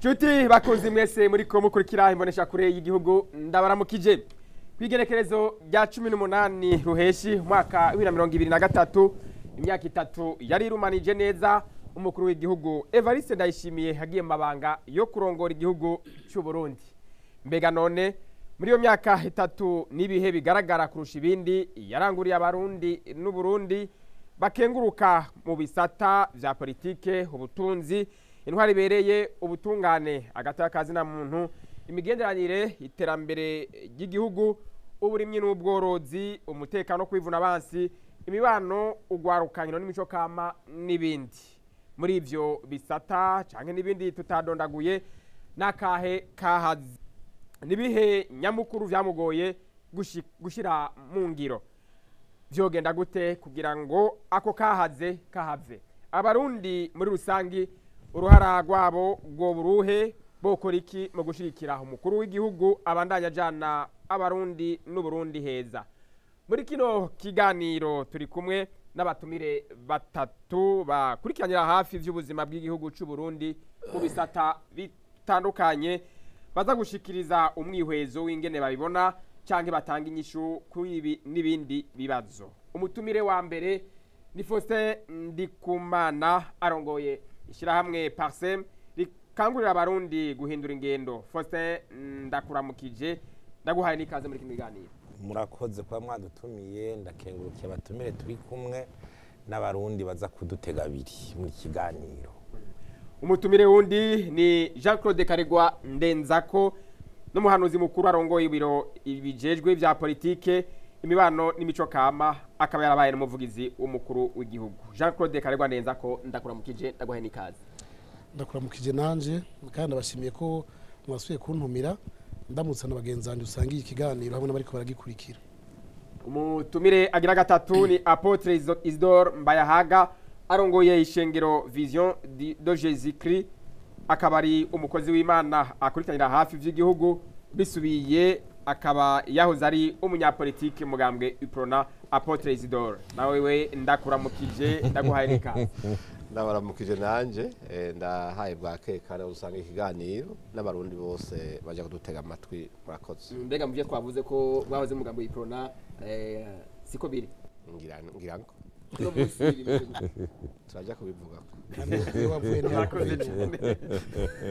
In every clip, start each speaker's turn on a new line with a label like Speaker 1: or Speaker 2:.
Speaker 1: Nshuti bakunzi mwese muriko mukurikira imbonesha kure y'igihugu, ndabaramukije. Kwigerekerezo rya 18 Ruheshi umwaka 2023, imyaka 3 yari irumanije neza umukuru w'igihugu Evariste Ndayishimiye hagiye mu mabanga yo kurongora igihugu cy'u Burundi. Mbega none muri iyo myaka 3 nibihe bigaragara kurusha ibindi yaranguriye abarundi n'u Burundi bakenguruka mu bisata vya politike, ubutunzi, intwari ibereye, ubutungane, agatakazi na muntu, imigenderanire, iterambere ry'igihugu, uburimyi n'ubworozi, umutekano, kwivuna abansi, imibano, ugwarukanyiro n'imico kama n'ibindi. Muri ivyo bisata canke n'ibindi tutadondaguye, nakahe kahazi nibihe nyamukuru vyamugoye gushira mu ngiro? Vyogenda gute kugira ngo ako kahaze kahave? Abarundi muri rusangi uruhara rwabo rwo buruhe? Bokora iki mu gushigikira umukuru w'igihugu abandanya ajana abarundi n'Uburundi heza? Muri kino kiganiro turi kumwe n'abatumire batatu bakurikiranira hafi ivy'ubuzima bw'igihugu c'u Burundi mu bisata bitandukanye, baza gushikiriza umwihwezo w'ingene babibona canke batanga inyishu kuri ibi n'ibindi bibazo. Umutumire wa mbere ni Faustin Ndikumana, arongoye ishirahamwe Parsem rikangurira abarundi guhindura ingendo. Faustin, ndakuramukije, ndaguhaye n'ikaze muri kino kiganiro.
Speaker 2: Murakoze kuba mwadutumiye, ndakengurukiye abatumire turi kumwe n'abarundi baza kudutega abiri muri kiganiro.
Speaker 1: Umutumire wundi ni Jean Claude Karegwa Ndenzako, n'umuhanuzi mukuru arongoye ibiro bijejwe vya politike, imibano n'imico kama, akaba yarabaye n'umuvugizi w'umukuru w'igihugu. Jean Claude Karegwa Ndenzako, ndakuramukije, ndaguhaye n'ikaze.
Speaker 3: Ndakuramukije nanje, kandi ndabashimiye ko mwasubiye kuntumira, ndamutsa na bagenzi banje usangiye ikiganiro hamwe n'abariko baragikurikira.
Speaker 1: Umutumire agira gatatu ni Apotre Isidore Mbayahaga, arongoye ishengero Vision de Jésus Christ, akaba ari umukozi w'Imana akurikiranira hafi vy'igihugu, bisubiye akaba yahoze ari umunyapolitike mugambwe Uprona. Apotre Isidore, nawe we ndakuramukije, ndaguhaye n'ikaze.
Speaker 4: Ndabaramukije nanje, ndahaye bwakekana usanga ikiganiro n'abarundi bose baje kudutega amatwi. Murakoze.
Speaker 1: Mbega muvyo twavuze ko mwahoze mugambwe Uprona, siko biri?
Speaker 4: Ngira ngo
Speaker 1: Uno munsi bimeze gute?
Speaker 4: Turaja kubivugako.
Speaker 3: Iyo wavuye
Speaker 1: Murakoze
Speaker 3: ntiyakuvuye.
Speaker 1: cyane.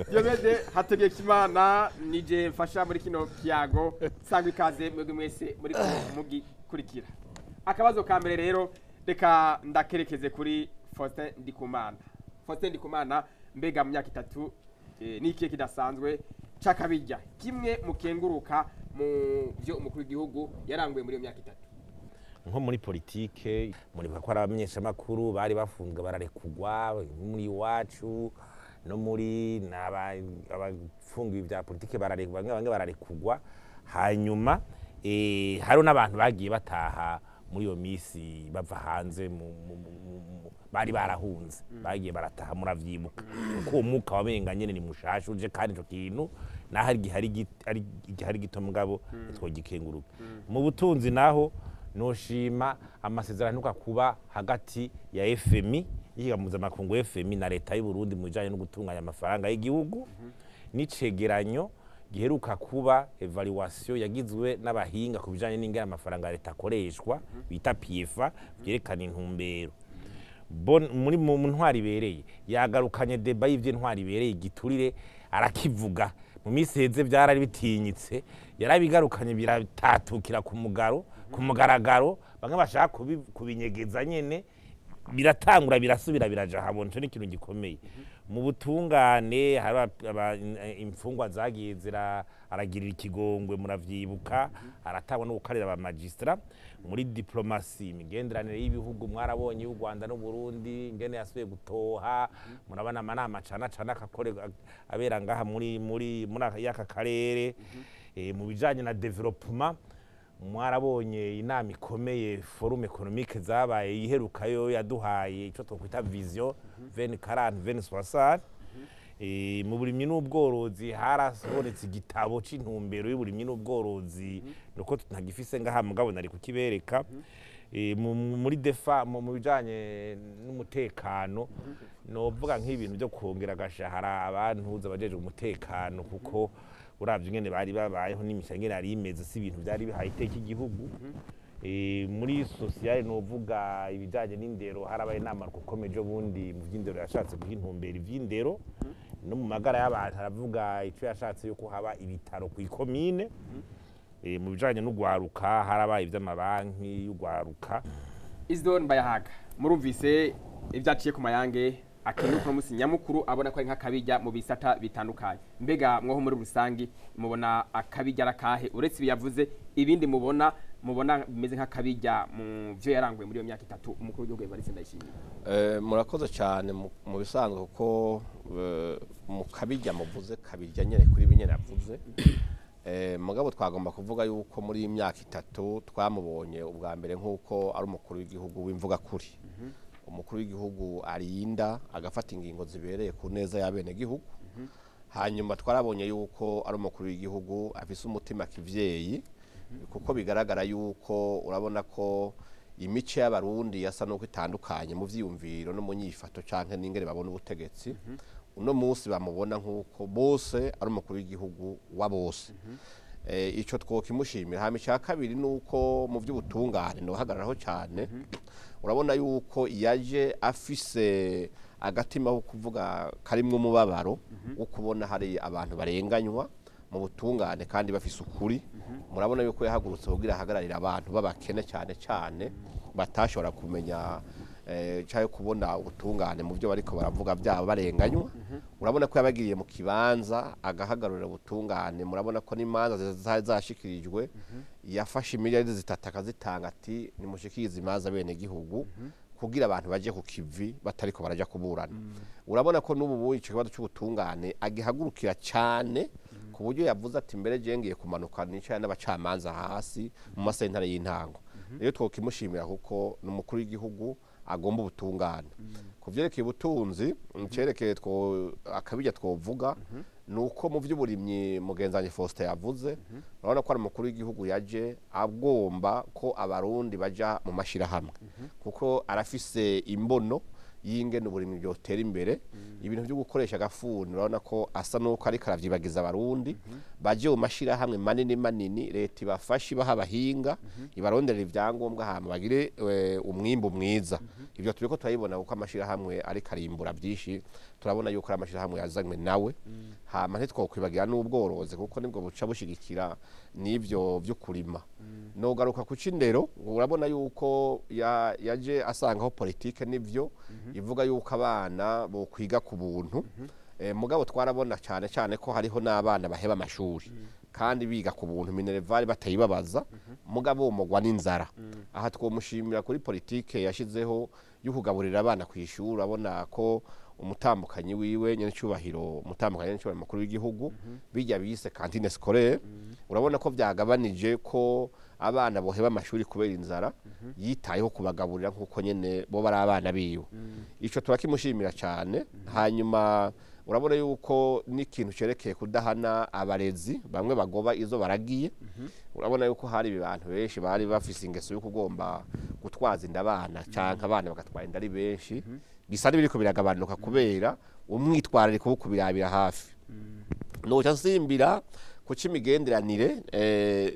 Speaker 1: Diomede Hategekimana nije mfasha muri kino kiyago, sangwa ikaze mwebwe mwese muri mugikurikira. Akabazo ka mbere rero reka ndakerekeze kuri Faustin Ndikumana. Faustin Ndikumana, mbega mu myaka 3 ni ikihe kidasanzwe c'akabirya kimwe mukenguruka mu vyo umukuru w'igihugu yaranguye muri iyo myaka 3?
Speaker 2: Nko muri politike, muribuka ko ari abamenyeshamakuru bari bafunzwe bararekugwa muri iwacu, no muri abafungiwe vya politike bararekugwa, bamwe bamwe bararekugwa. Hanyuma hariho n'abantu bagiye bataha muri iyo misi bava hanze bari barahunze, bagiye barataha, muravyibuka kuko uwo mwuka wamenga nyene ni mushasha uje, kandi ico kintu naho ari igihari gito mugabo twogikenguruka. Mu butunzi naho noshima amasezerano aheruka kuba hagati ya FMI, yiga mpuzamakungu FMI, na leta y'u Burundi mu bijanye no gutunganya amafaranga y'igihugu, n'icegeranyo giheruka kuba evaluation yagizwe n'abahinga ku bijanye n'ingene amafaranga ya leta akoreshwa bita PIEFA, byerekana intumbero. Bon, muri mu ntwari ibereye yagarukanye débat y'ivy'intwari ibereye, igiturire arakivuga. Mu minsi iheze vyarari bitinyitse, yarabigarukanye biratatukira ku mugaro, ku mugaragaro, bamwe bashaka kubinyegeza nyene biratangura birasubira biraja habona. Ico ni ikintu gikomeye. Mu butungane hari imfungwa zagiye zira aragirira ikigongwe, muravyibuka, aratangwa no gukarira aba magistrat. Muri diplomasi, imigenderanire y'ibihugu, mwarabonye y'u Rwanda n'u Burundi ingene yasubiye gutoha, murabona amanama cana cana akakorerwa abera ngaha muri yaka karere. Mu bijanye na développement, mwarabonye inama ikomeye Forum économique zabaye iherukayo, yaduhaye ico twokwita vision 2040 2060. Mu burimyi n'ubworozi harabonetse igitabo c'intumbero y'uburimyi n'ubworozi, nuko tutagifise ngaha mugabo nari kukibereka. Muri defa mu bijanye n'umutekano, novuga nk'ibintu byo kongera agashahara abantu abajeje umutekano, kuko uravye ingene bari babayeho n'imishahara ingene yari imeze, si ibintu vyari bihaye iteka igihugu. Muri sociale novuga ibijanye n'indero, harabaye inama kuko ejo bundi mu vy'indero yashatse guha intumbero ivy'indero, no mu magara y'abantu aravuga ico yashatse yuko haba ibitaro kw'ikomine. Mu bijanye n'ugwaruka harabaye ivy'amabanki y'ugwaruka.
Speaker 1: Isidore Mbayahaga, murumvise ibyaciye ku mayange akeneye kuno musi nyamukuru abona ko ari nk'akabijya mu bisata bitandukanye. Mbega mwoho muri rusangi mubona akabijya arakahe, uretse ibi yavuze, ibindi mubona bimeze nk'akabijya mu vyo yaranguye muri iyo myaka 3 umukuru w'igihugu Evariste Ndayishimiye?
Speaker 4: Murakoze cyane. Mu bisanzwe kuko mu kabijya muvuze kabijya nyene kuri binyene avuze. Mugabo twagomba kuvuga yuko muri iyi myaka 3 twamubonye ubwa mbere nk'uko ari umukuru w'igihugu w'imvuga kuri, umukuru w'igihugu arinda agafata ingingo zibereye ku neza y'abenegihugu. Hanyuma twarabonye yuko ari umukuru w'igihugu afise umutima kivyeyi, kuko bigaragara yuko urabona ko imice y'abarundi yasa nuko itandukanye mu vyiyumviro no mu nyifato canke n'ingene babona ubutegetsi. Uno munsi bamubona nk'uko bose ari umukuru w'igihugu wa bose. Ico twokimushimira. Hama icya kabiri nuko mu by'ubutungane nohagararaho cyane, urabona yuko yaje afise agatima ko kuvuga karimwo umubabaro wo kubona hari abantu barenganywa mu butungane kandi bafise ukuri. Murabona yuko yahagurutse kugira ahagararire abantu b'abakene cyane cyane batashobora kumenya cyayo kubona ubutungane mu byo bariko baravuga byabo barenganywa. Urabona ko yabagiriye mu kibanza agahagarurira ubutungane. Murabona ko n'imanza zashikirijwe yafashe miliyari 3 akazitanga ati nimushikirize imanza bene gihugu kugira abantu baje ku kivi batariko baraja kuburana. Urabona ko n'ubu ico kibazo cy'ubutungane agihagurukira cyane, ku buryo yavuze ati mbere je ngiye kumanuka nicaye n'abacamanza hasi mu masentare y'intango. Rero twokimushimira kuko ni umukuru w'igihugu agomba ubutungane. Ku vyerekeye ubutunzi, cerekeye two akabijya twovuga nuko mu vy'uburimyi mugenzanye Faustin yavuze, urabona ko ari umukuru w'igihugu yaje agomba ko abarundi baja mu mashirahamwe, kuko arafise imbono y'ingene uburimyi byotera imbere. Ibintu byo gukoresha agafuni urabona ko asa nuko ariko aravyibagiza abarundi baje mu mashirahamwe manini manini, leta ibafashe ibaha abahinga, ibaronderera ivyangombwa hama bagire umwimbu mwiza. Ivyo turiko turabibona kuko amashirahamwe ariko arimbura byinshi, turabona yuko ari amashirahamwe yazanywe nawe. Hama ntitwokwibagira n'ubworozi kuko nibwo buca bushigikira n'ivyo vyo kurima. Nogaruka ku cindero, urabona yuko yaje asangaho politike nivyo ivuga yuko abana bo kwiga ku buntu. Mugabo twarabona cyane cyane ko hariho n'abana baheba amashuri kandi biga ku buntu, minerval batayibabaza, mugabo umugwa n'inzara. Aha twomushimira kuri politike yashizeho yo kugaburira abana ku ishuri. Urabona ko umutambukanyi wiwe nyene cyubahiro, umutambukanyi nyene cyubahiro mukuru w'igihugu, bijya bise cantine scolaire, urabona ko byagabanije ko abana boheba amashuri kubera inzara, yitayeho kubagaburira nkuko nyene bo bari abana biwe. Ico turakimushimira cyane. Hanyuma urabona yuko n'ikintu cerekeye kudahana abarezi bamwe bagoba izo baragiye. Urabona yuko hari abantu benshi bari bafise ingeso yo kugomba gutwaza inda abana canke abana bagatwara inda ari benshi, bisa n'ibiriko biragabanuka kubera umwitwarariko wo kubirabira hafi. Noca nsimbira ku c'imigenderanire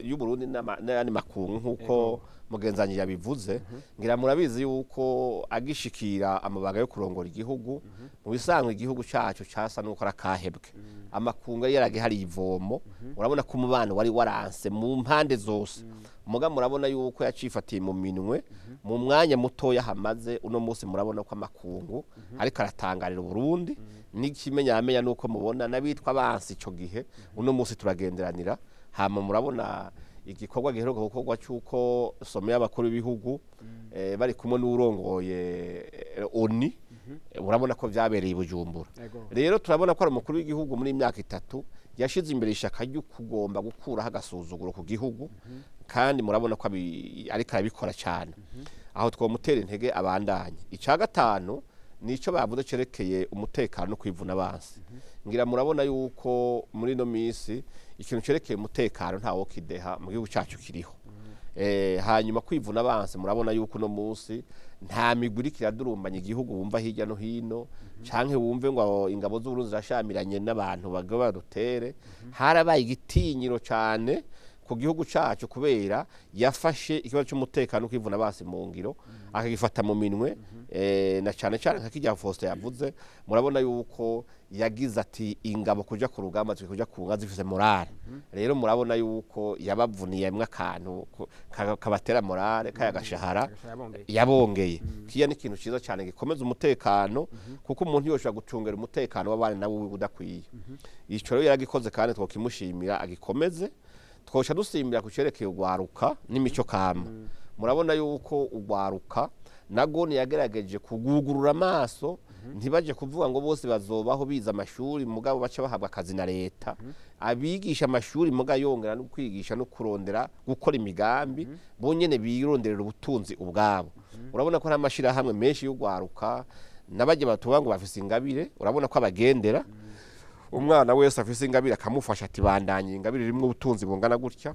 Speaker 4: y'u Burundi n'ayandi makungu nkuko mugenzanyi yabivuze. Ngira murabizi yuko agishikira amabaga yo kurongora igihugu, mu bisanzwe igihugu cacu casa nuko arakahebwe, amakungu yari yaragihari ivomo. Urabona ko umubano wari waranse mu mpande zose, muga murabona yuko yacifatiye mu minwe mu mwanya mutoya hamaze. Uno munsi murabona ko amakungu ariko aratangarira Burundi, n'ikimenyamenya nuko mubona nabitwa bansi ico gihe uno munsi turagenderanira. Hama murabona igikorwa giheruka gukorwa cy'uko some y'abakuru b'ibihugu bari kumwe n'urongoye ONU, urabona ko vyabereye i Bujumbura. Rero turabona ko ari umukuru w'igihugu muri imyaka 3 yashize imbere ishaka ryo kugomba gukuraho agasuzuguro ku gihugu, kandi murabona ko ariko arabikora cyane. Aho twomutera intege abandanye. Ica gatanu nico bavuze cerekeye umutekano no kwivuna abansi. Ngira murabona yuko muri no misi ikintu cerekeye umutekano ntawo kideha mu gihugu cyacu kiriho. Hanyuma kwivuna abansi, murabona yuko uno munsi nta migwi iriko iradurumbanya igihugu wumva hirya no hino, canke wumve ngo ingabo z'Uburundi zirashamiranye n'abantu bagaba barutere. Harabaye igitinyiro cane ku gihugu cacu kubera yafashe ikibazo c'umutekano kwivuna abansi mu ngiro, akagifata mu minwe. Na cane cane nka kirya Faustin yavuze, murabona yuko yagize ati ingabo kuja ku rugamba zikwiye kuja ku ngamba zifise morale. Rero murabona yuko yabavuniye mwe akantu kabatera morale, kaya gashahara yabongeye. Kiya ni ikintu ciza cane gikomeza umutekano, kuko umuntu yoshobora gucungera umutekano w'abana nawe udakwiye. Ico rero yaragikoze kandi twokimushimira, agikomeze. Twosha dusimbira ku cerekeye ugwaruka n'imico kama. Murabona yuko ugwaruka nago yagerageje kugugurura amaso, ntibaje kuvuga ngo bose bazobaho biza amashuri mugabo baca bahabwa akazi na leta. Abigisha amashuri muga yongera no kwigisha no kurondera gukora imigambi, bonyene bironderera ubutunzi ubwabo. Urabona ko nta hamwe menshi y'ugwaruka nabaje batuba ngo bafise ingabire, urabona ko abagendera. Umwana wese afise ingabire akamufasha ati bandanye ingabire rimwe ubutunzi bungana gutya,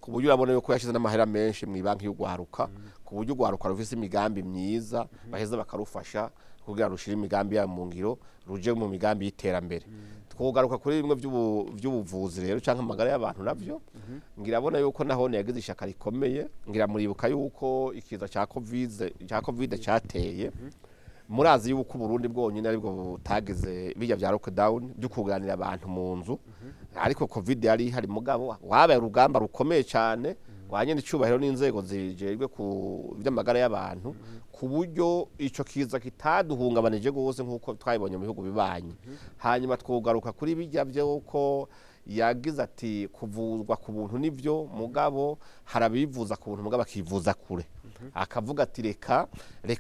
Speaker 4: ku buryo urabona yuko yashize n'amahera menshi mu banki y'ugwaruka, ku buryo ugwaruka rufise imigambi myiza baheza bakarufasha kugira rushire imigambi ya mu ngiro, ruje mu migambi y'iterambere. Twogaruka kuri bimwe by'ubuvuzi rero canke amagara y'abantu navyo, ngirabona yuko nahone yagize ishaka rikomeye. Ngira muribuka yuko ikiza ca Covid cyateye, murazi yuko Burundi bwonyine aribwo butagize bijya bya lockdown byo kuganira abantu mu nzu, ariko Covid yari hari mugabo wabaye urugamba rukomeye cyane wanyene icubahiro n'inzego zijejwe ku by'amagara y'abantu, ku buryo ico kiza kitaduhungabanije gose nkuko twabibonye mu bihugu bibanyi. Hanyuma twogaruka kuri bijya byuko yagize ati kuvuzwa ku buntu nivyo, mugabo harabivuza ku buntu mugabo akivuza kure. Akavuga ati reka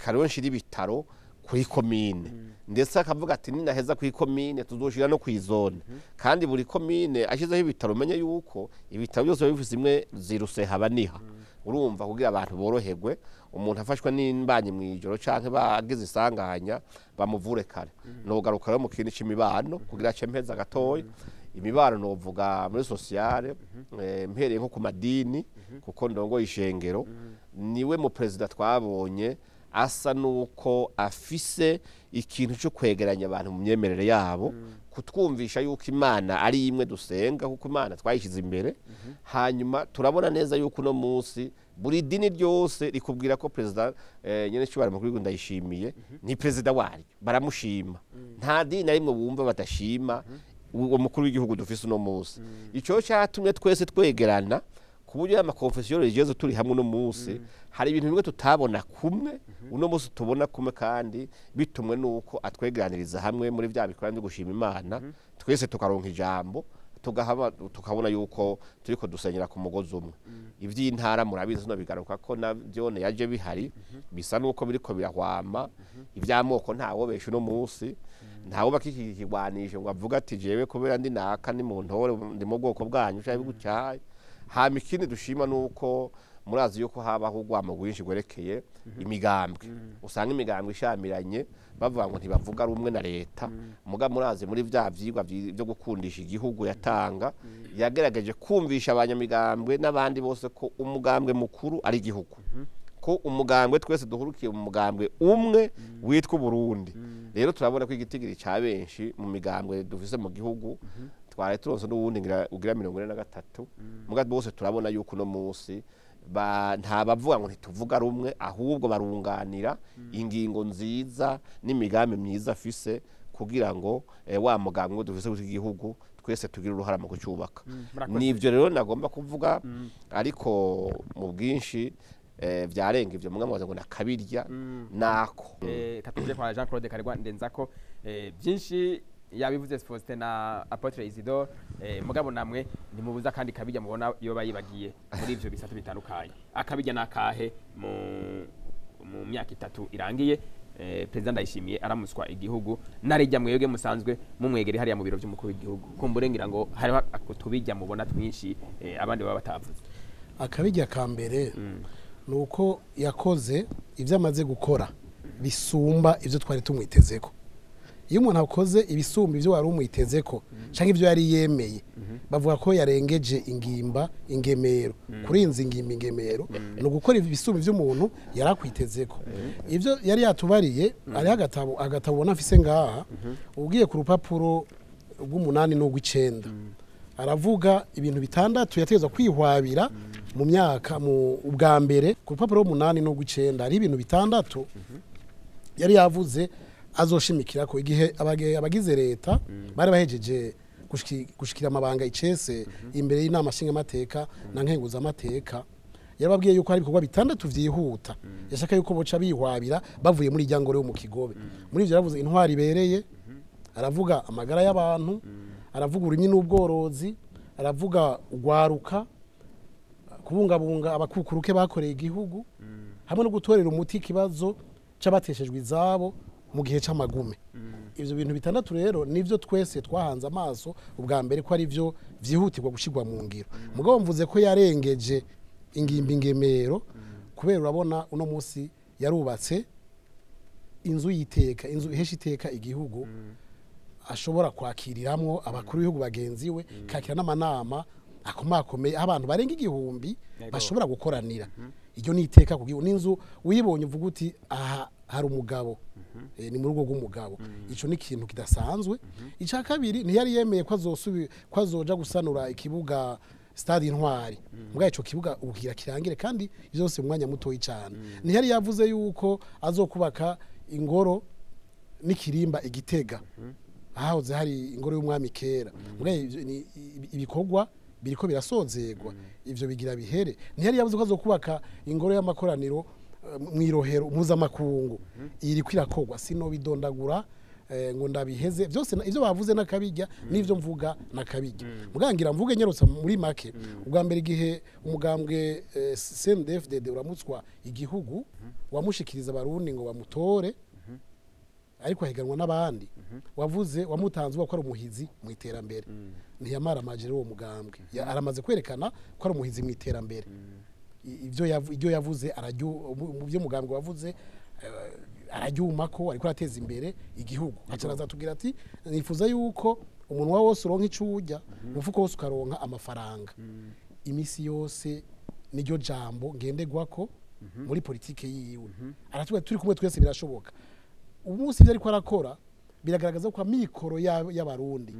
Speaker 4: rero nshira ibitaro kuri komine, ndetse akavuga ati ninaheza kuri komine tuzoshira no kwizone. Kandi buri komine ashizeho ibitaro, menye yuko ibitaro byose bifise imwe ziruse habaniha. Urumva kugira abantu boroherwe, umuntu afashwe n'imbanyi mwijoro canke bagize isanganya bamuvure kare. Nogaruka rero mu kintu c'imibano kugira cempeza gatoya. Imibano novuga muri sociale, mpereye nko ku madini, kuko ndongo ishengero niwe mu president twabonye asa nuko afise ikintu cyo kwegeranya abantu mu myemerere yabo, kutwumvisha yuko Imana ari imwe dusenga, kuko Imana twayishize imbere. Hanyuma turabona neza yuko uno munsi buri dini ryose rikubwira ko president nyene cyubara mukuru Ndayishimiye ni president waryo, baramushima. Nta dini na rimwe bumva badashima uwo mukuru w'igihugu dufise uno munsi. Ico cyatumye twese twegerana ku buryo ama confession religieuse turi hamwe uno munsi, hari ibintu bimwe tutabona kumwe uno munsi tubona kumwe, kandi bitumwe nuko atwegeraniriza hamwe muri bya bikorwa byo gushima Imana, twese tukaronka ijambo, tukabona yuko turiko dusenyera ku mugozi umwe. Ivy'intara murabizi no bigaruka ko navyone yaje bihari, bisa nuko biriko birahwama. Ivy'amoko ntawo besha uno munsi, ntawo bakikigwanisha ngo avuga ati jewe kubera ndi naka ni mu ntore ndi mu bwoko bwanyu cyangwa bigucyaye. Hama ikindi dushima nuko murazi yuko habaho urwamo rwinshi gwerekeye imigambwe, usanga imigambwe ishamiranye bavuga ngo ntibavuga rumwe na leta. Muga murazi muri vya vyigwa byo gukundisha igihugu yatanga, yagerageje kumvisha abanyamigambwe n'abandi bose ko umugambwe mukuru ari igihugu, ko umugambwe twese duhurukiye mu mugambwe umwe witwa Burundi. Rero turabona ko igitigiri ca benshi mu migambwe dufise mu gihugu twari turonse n'uwundi ngira ugira 43, muga bose turabona yuko no munsi nta bavuga ngo ntituvuga rumwe, ahubwo barunganira ingingo nziza n'imigambi myiza afise kugira ngo wa mugambwe dufise w'igihugu twese tugira uruhara mu kucyubaka. Nivyo rero nagomba kuvuga, ariko mu bwinshi vyarenga ivyo mugamba ngo nakabirya nako.
Speaker 1: Katuje kwa Jean Claude Karegwa Ndenzako, byinshi yabivuze Faustin na Apotre Isidore, mugabo namwe ntimubuza kandi kabijya mubona iyo bayibagiye muri ivyo bisatu bitandukanye. Akabijya nakahe mu myaka itatu irangiye President Ndayishimiye aramuswa igihugu, narijya mwebwe musanzwe mumwegere hariya mu biro by'umukuru w'igihugu, kumbure ngira ngo hariho tubijya mubona twinshi abandi baba batavuze.
Speaker 3: Akabijya ka mbere nuko yakoze ivyo amaze gukora bisumba ivyo twari tumwitezeko. Iyo umuntu akoze ibisumba ivyo wari umwitezeko canke ivyo yari yemeye, Bavuga ko yarengeje ingimba ingemero, kurenza ingimba ingemero ni ugukora ibisumbi by'umuntu yarakwitezeko. Ibyo yari yatubariye, hariho agatabo ubona afise ngaha, ugiye ku rupapuro rw'umunani n'urw'icenda, aravuga ibintu bitandatu yategerezwa kwihwabira mu myaka mu ubwa mbere. Ku rupapuro rw'umunani n'urw'icenda hariho ibintu bitandatu yari yavuze azoshimikira ko igihe abagize leta bari bahejeje gushikira amabanga icese imbere y'inama nshingamateka na nkenguzamateka. Yarababwiye yuko hari ibikorwa bitandatu vyihuta yashaka yuko boca bihwabira bavuye muri irya ngoro yo mu Kigobe. Muri ivyo yaravuze intwari ibereye, aravuga amagara y'abantu, aravuga uburimyi n'ubworozi, aravuga ugwaruka, kubungabunga abakukuruke bakoreye igihugu, hamwe no gutorera umuti ikibazo c'abateshejwe izabo mu gihe c'amagume. Ivyo bintu bitandatu rero nivyo twese twahanze amaso ubwa mbere ko ari vyo vyihutirwa gushirwa mu ngiro. Mugabo mvuze ko yarengeje ingimbi ingemero kubera urabona uno munsi yarubatse inzu y'iteka, inzu ihesha iteka igihugu, ashobora kwakiriramwo abakuru b'ibihugu bagenzi we, kakira n'amanama akomakomeye aho abantu barenga 1000 bashobora gukoranira. Iryo ni iteka ku gihugu. N'inzu uyibonye uvuga uti aha hari umugabo, ni mu rugo rw'umugabo. Ico ni ikintu kidasanzwe. Ica kabiri, ntiyari yemeye ko ko azoja gusanura ikibuga Stade Intwari, mbwa ico kibuga ubu kigira kirangire kandi byose mu mwanya mutoyi cyane. Ntiyari yavuze yuko azokubaka ingoro n'ikirimba igitega ahahoze hari ingoro y'umwami kera, mbwa ivyo ni ibikorwa biriko birasozerwa, ivyo bigira bihere. Ntiyari yavuze ko azokubaka ingoro y'amakoraniro mw'irohero mpuzamakungu, iri kwirakorwa. Sinobidondagura ngo ndabiheze byose, ivyo bavuze nakabijya n'ivyo mvuga nakabijya. Mugangira mvuge nyarutsa muri make. Ubwa mbere igihe umugambwe CNDD-FDD uramutswa igihugu, wamushikiriza abarundi ngo bamutore, ariko ahiganwa n'abandi, wavuze wamutanze ko ari umuhizi mu iterambere. Ntiyamara amajere uwo mugambwe, aramaze kwerekana ko ari umuhizi mu iterambere. Ibyo yavuze mu byo mugambwe wavuze araryuma ko ariko arateza imbere igihugu. Aca tubwira ati nifuza yuko umunwa wose uronka ico urya, umufuko wose ukaronka amafaranga. Imisi yose niryo jambo ngenderwako muri politike yiwe. Aratubwira turi kumwe twese birashoboka. Umunsi ibyo ariko arakora biragaragaza ko amikoro y'abarundi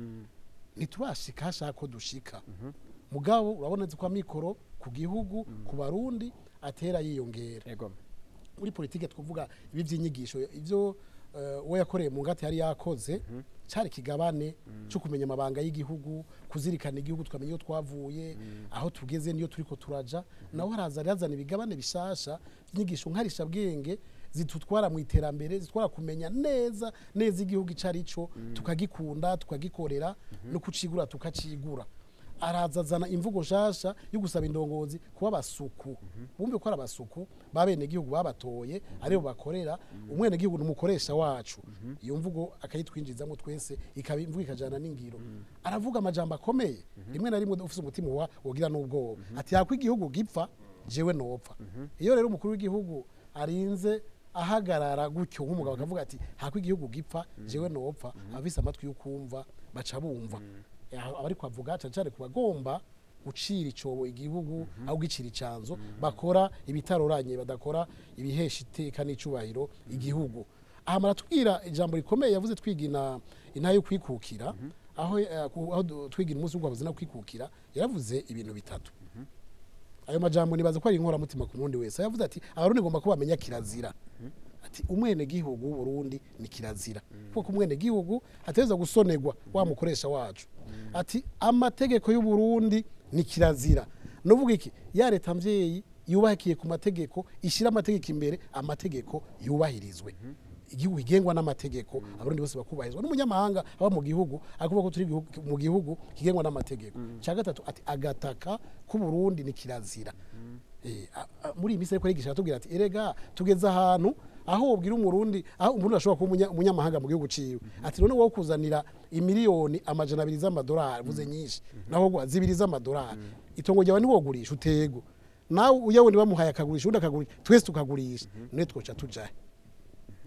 Speaker 3: ntiturashika hashaka ko dushika. Mugabo urabona ko amikoro ku gihugu ku barundi atera yiyongera. Muri politike twavuga ibi by'inyigisho, ivyo uwo yakoreye mu ngati yari yakoze cari kigabane cyo kumenya amabanga y'igihugu, kuzirikana igihugu, tukamenya iyo twavuye, aho tugeze niyo turiko turaja. Naho haraza yazana ibigabane bishasha by'inyigisho nkarisha bwenge zitutwara mu iterambere, zitwara kumenya neza neza igihugu icari cyo, tukagikunda, tukagikorera no kucigura tukacigura. Araza azana imvugo nshasha yo gusaba indongozi kuba abasuku, bumve ko ari abasuku babene gihugu babatoye aribo bakorera, umwene gihugu numukoresha wacu. Iyo mvugo akayitwinjizamo twese, ikaba imvugo ikajana n'ingiro. Aravuga amajambo akomeye, rimwe na rimwe ufise umutima wogira n'ubwoba, ati yakwa igihugu gipfa jewe nopfa. Iyo rero umukuru w'igihugu arinze ahagarara gutyo nk'umugabo akavuga ati hakwa igihugu gipfa jewe nopfa, abafise amatwi y'ukumva baca bumva. Abari kwavuga cyane cyane kubagomba gucira icobo igihugu aho gicira icanzo, bakora ibitaroranye, badakora ibihesha iteka n'icubahiro igihugu. Aha maratubwira ijambo rikomeye yavuze twigina intayo yo kwikukira, aho twigina umunsi w'ugwabuze no kwikukira, yaravuze ibintu bitatu. Ayo majambo nibaza ko ari inkora mutima ku murundi wese. Yavuze ati abarundi ngomba ko bamenya kirazira. Ati umwene gihugu w'u Burundi ni kirazira, kuko umwene gihugu ateza gusonerwa wa mukoresha wacu. Ati amategeko y'u Burundi ni kirazira. Novuga iki, ya leta mvyeyi yubahikiye ku mategeko, ishira amategeko imbere, amategeko yubahirizwe. Igihugu igengwa n'amategeko, abarundi bose bakubahirizwa, n'umunyamahanga aba mu gihugu akuvuga ko turi mu gihugu kigengwa n'amategeko. Cya gatatu ati agataka ku Burundi ni kirazira. Muri iyi minsi ariko yigisha atubwira ati erega tugeze ahantu aho ubwira umurundi, aho umurundi ashobora kuba umunyamahanga mu gihugu ciwe. Ati none wowe kuzanira imiliyoni 200 z'amadolari, vuze nyinshi, naho gwa 2 z'amadolari, itongo ryawe ni wogurisha utego, nawe uyawe bamuhaye akagurisha, undi akagurisha, twese tukagurisha, none twoca tujahe.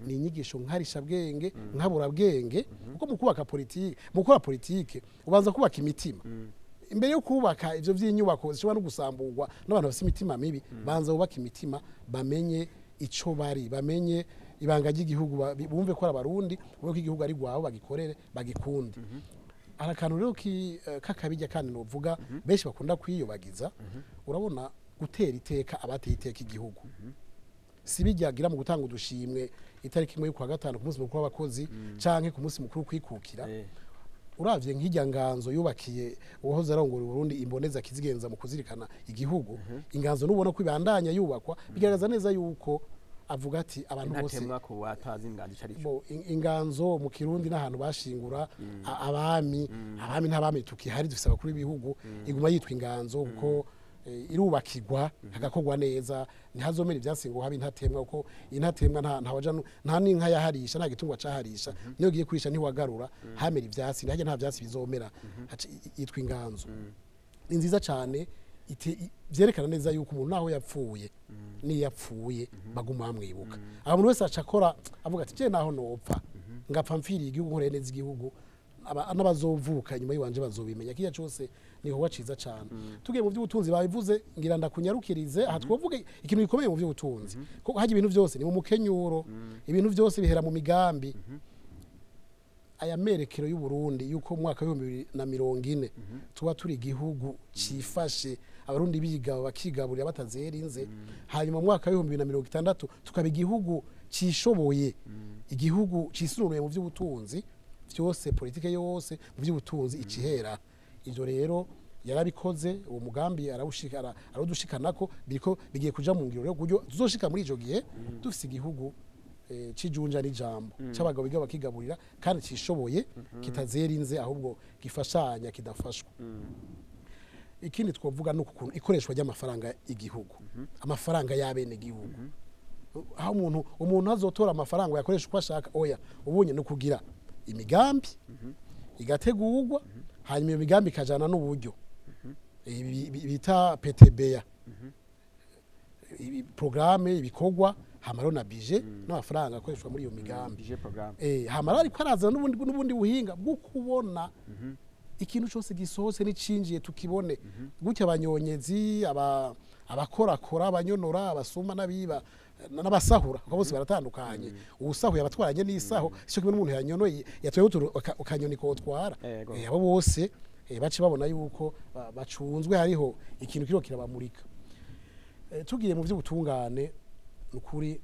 Speaker 3: Ni inyigisho nkarisha bwenge, nkabura bwenge, kuko mu kubaka politike, mu gukora politike ubanza kubaka imitima. Imbere yo kubaka ivyo vy'inyubako zishobora no gusamburwa n'abantu bafise imitima mibi, banza bubaka imitima, bamenye ico bari, bamenye ibanga ry'igihugu, bumve ko ari Abarundi, bumve ko igihugu ari rwabo, bagikorere, bagikunde. Hari akantu rero k'akabijya kandi novuga benshi bakunda kwiyobagiza. Urabona gutera iteka abateye iteka igihugu si bijyagira mu gutanga udushimwe itariki 1 y'ukwa gatanu ku munsi mukuru w'abakozi canke ku munsi mukuru kwikukira. Uravye nk'ijya nganzo yubakiye uwahoze arongora Burundi, imboneza kizigenza mu kuzirikana igihugu, inganzo nubona ko ibandanya yubakwa, bigaragaza neza yuko avuga ati abantu bose
Speaker 1: Intatemwa ku batazi inganzo ico ari cyo.
Speaker 3: Bo, inganzo mu Kirundi n'ahantu bashingura abami. Abami ntabami tukihari, dufise abakuru b'ibihugu. Iguma yitwa inganzo kuko irubakirwa, hagakorwa neza, ntihazomera ivyatsi ngo habe intatemwa, kuko intatemwa nta waja nta n'inka yaharisha, nta gitungwa caharisha. Niyo ugiye kurisha ntiwagarura, hamera ivyatsi, ntihajya nta vyatsi bizomera. Yitwa inganzo, ni nziza cyane, vyerekana neza yuko umuntu naho yapfuye, niyo yapfuye baguma bamwibuka. Abantu wese aca akora avuga ati je naho nopfa ngapfa mfiriye igihugu, nkoreye neza igihugu, n'abazovuka inyuma yiwanje bazobimenya. Kiya cose ni igikorwa ciza cane. Tugiye mu by'ubutunzi, babivuze, ngira ndakunyarukirize aha. Twovuge ikintu gikomeye mu by'ubutunzi, kuko hajya ibintu byose ni mu mukenyuro, ibintu byose bihera mu migambi. Aya merekero y'u Burundi yuko mu mwaka w'2040 tuba turi igihugu cifashe, Abarundi biga bakigaburira batazerinze, hanyuma mu mwaka w'2060 tukaba igihugu cishoboye, igihugu cisununuye mu by'ubutunzi byose, politike yose mu by'ubutunzi icihera. Ivyo rero yarabikoze, uwo mugambi arawushika, arawudushikanako, biriko bigiye kuja mu ngiro rero kuburyo tuzoshika muri ico gihe dufise igihugu cijunja n'ijambo, c'abagabo biga bakigaburira kandi cishoboye, kitazerinze, ahubwo gifashanya kidafashwa. Ikindi twovuga ni ukuntu ikoreshwa ry'amafaranga y'igihugu, amafaranga y'abene gihugu, aho umuntu azotora amafaranga yakoresha uko ashaka. Oya, ubunye no kugira imigambi igategurwa, hanyuma iyo migambi ikajana n'uburyo. Ibi bita PTBA, ibi programme, ibikorwa, hamaro na budget n'amafaranga akoreshwa muri iyo migambi.
Speaker 1: Budget, programme.
Speaker 3: Hamara ariko araza n'ubundi buhinga bwo kubona ikintu cyose gisohotse n'icinjiye tukibone gutya, abanyonyezi, abakorakora, abanyonora, abasuma n'abiba n'abasahura, kuko bose baratandukanye. Uwusahuye abatwaranye n'isaho sicyo kimwe n'umuntu yanyonoye, yatoye utuntu akanyoni kotwara. Abo bose bace babona yuko bacunzwe, hariho ikintu kiriko kirabamurika. Tugiye mu by'ubutungane, nukuri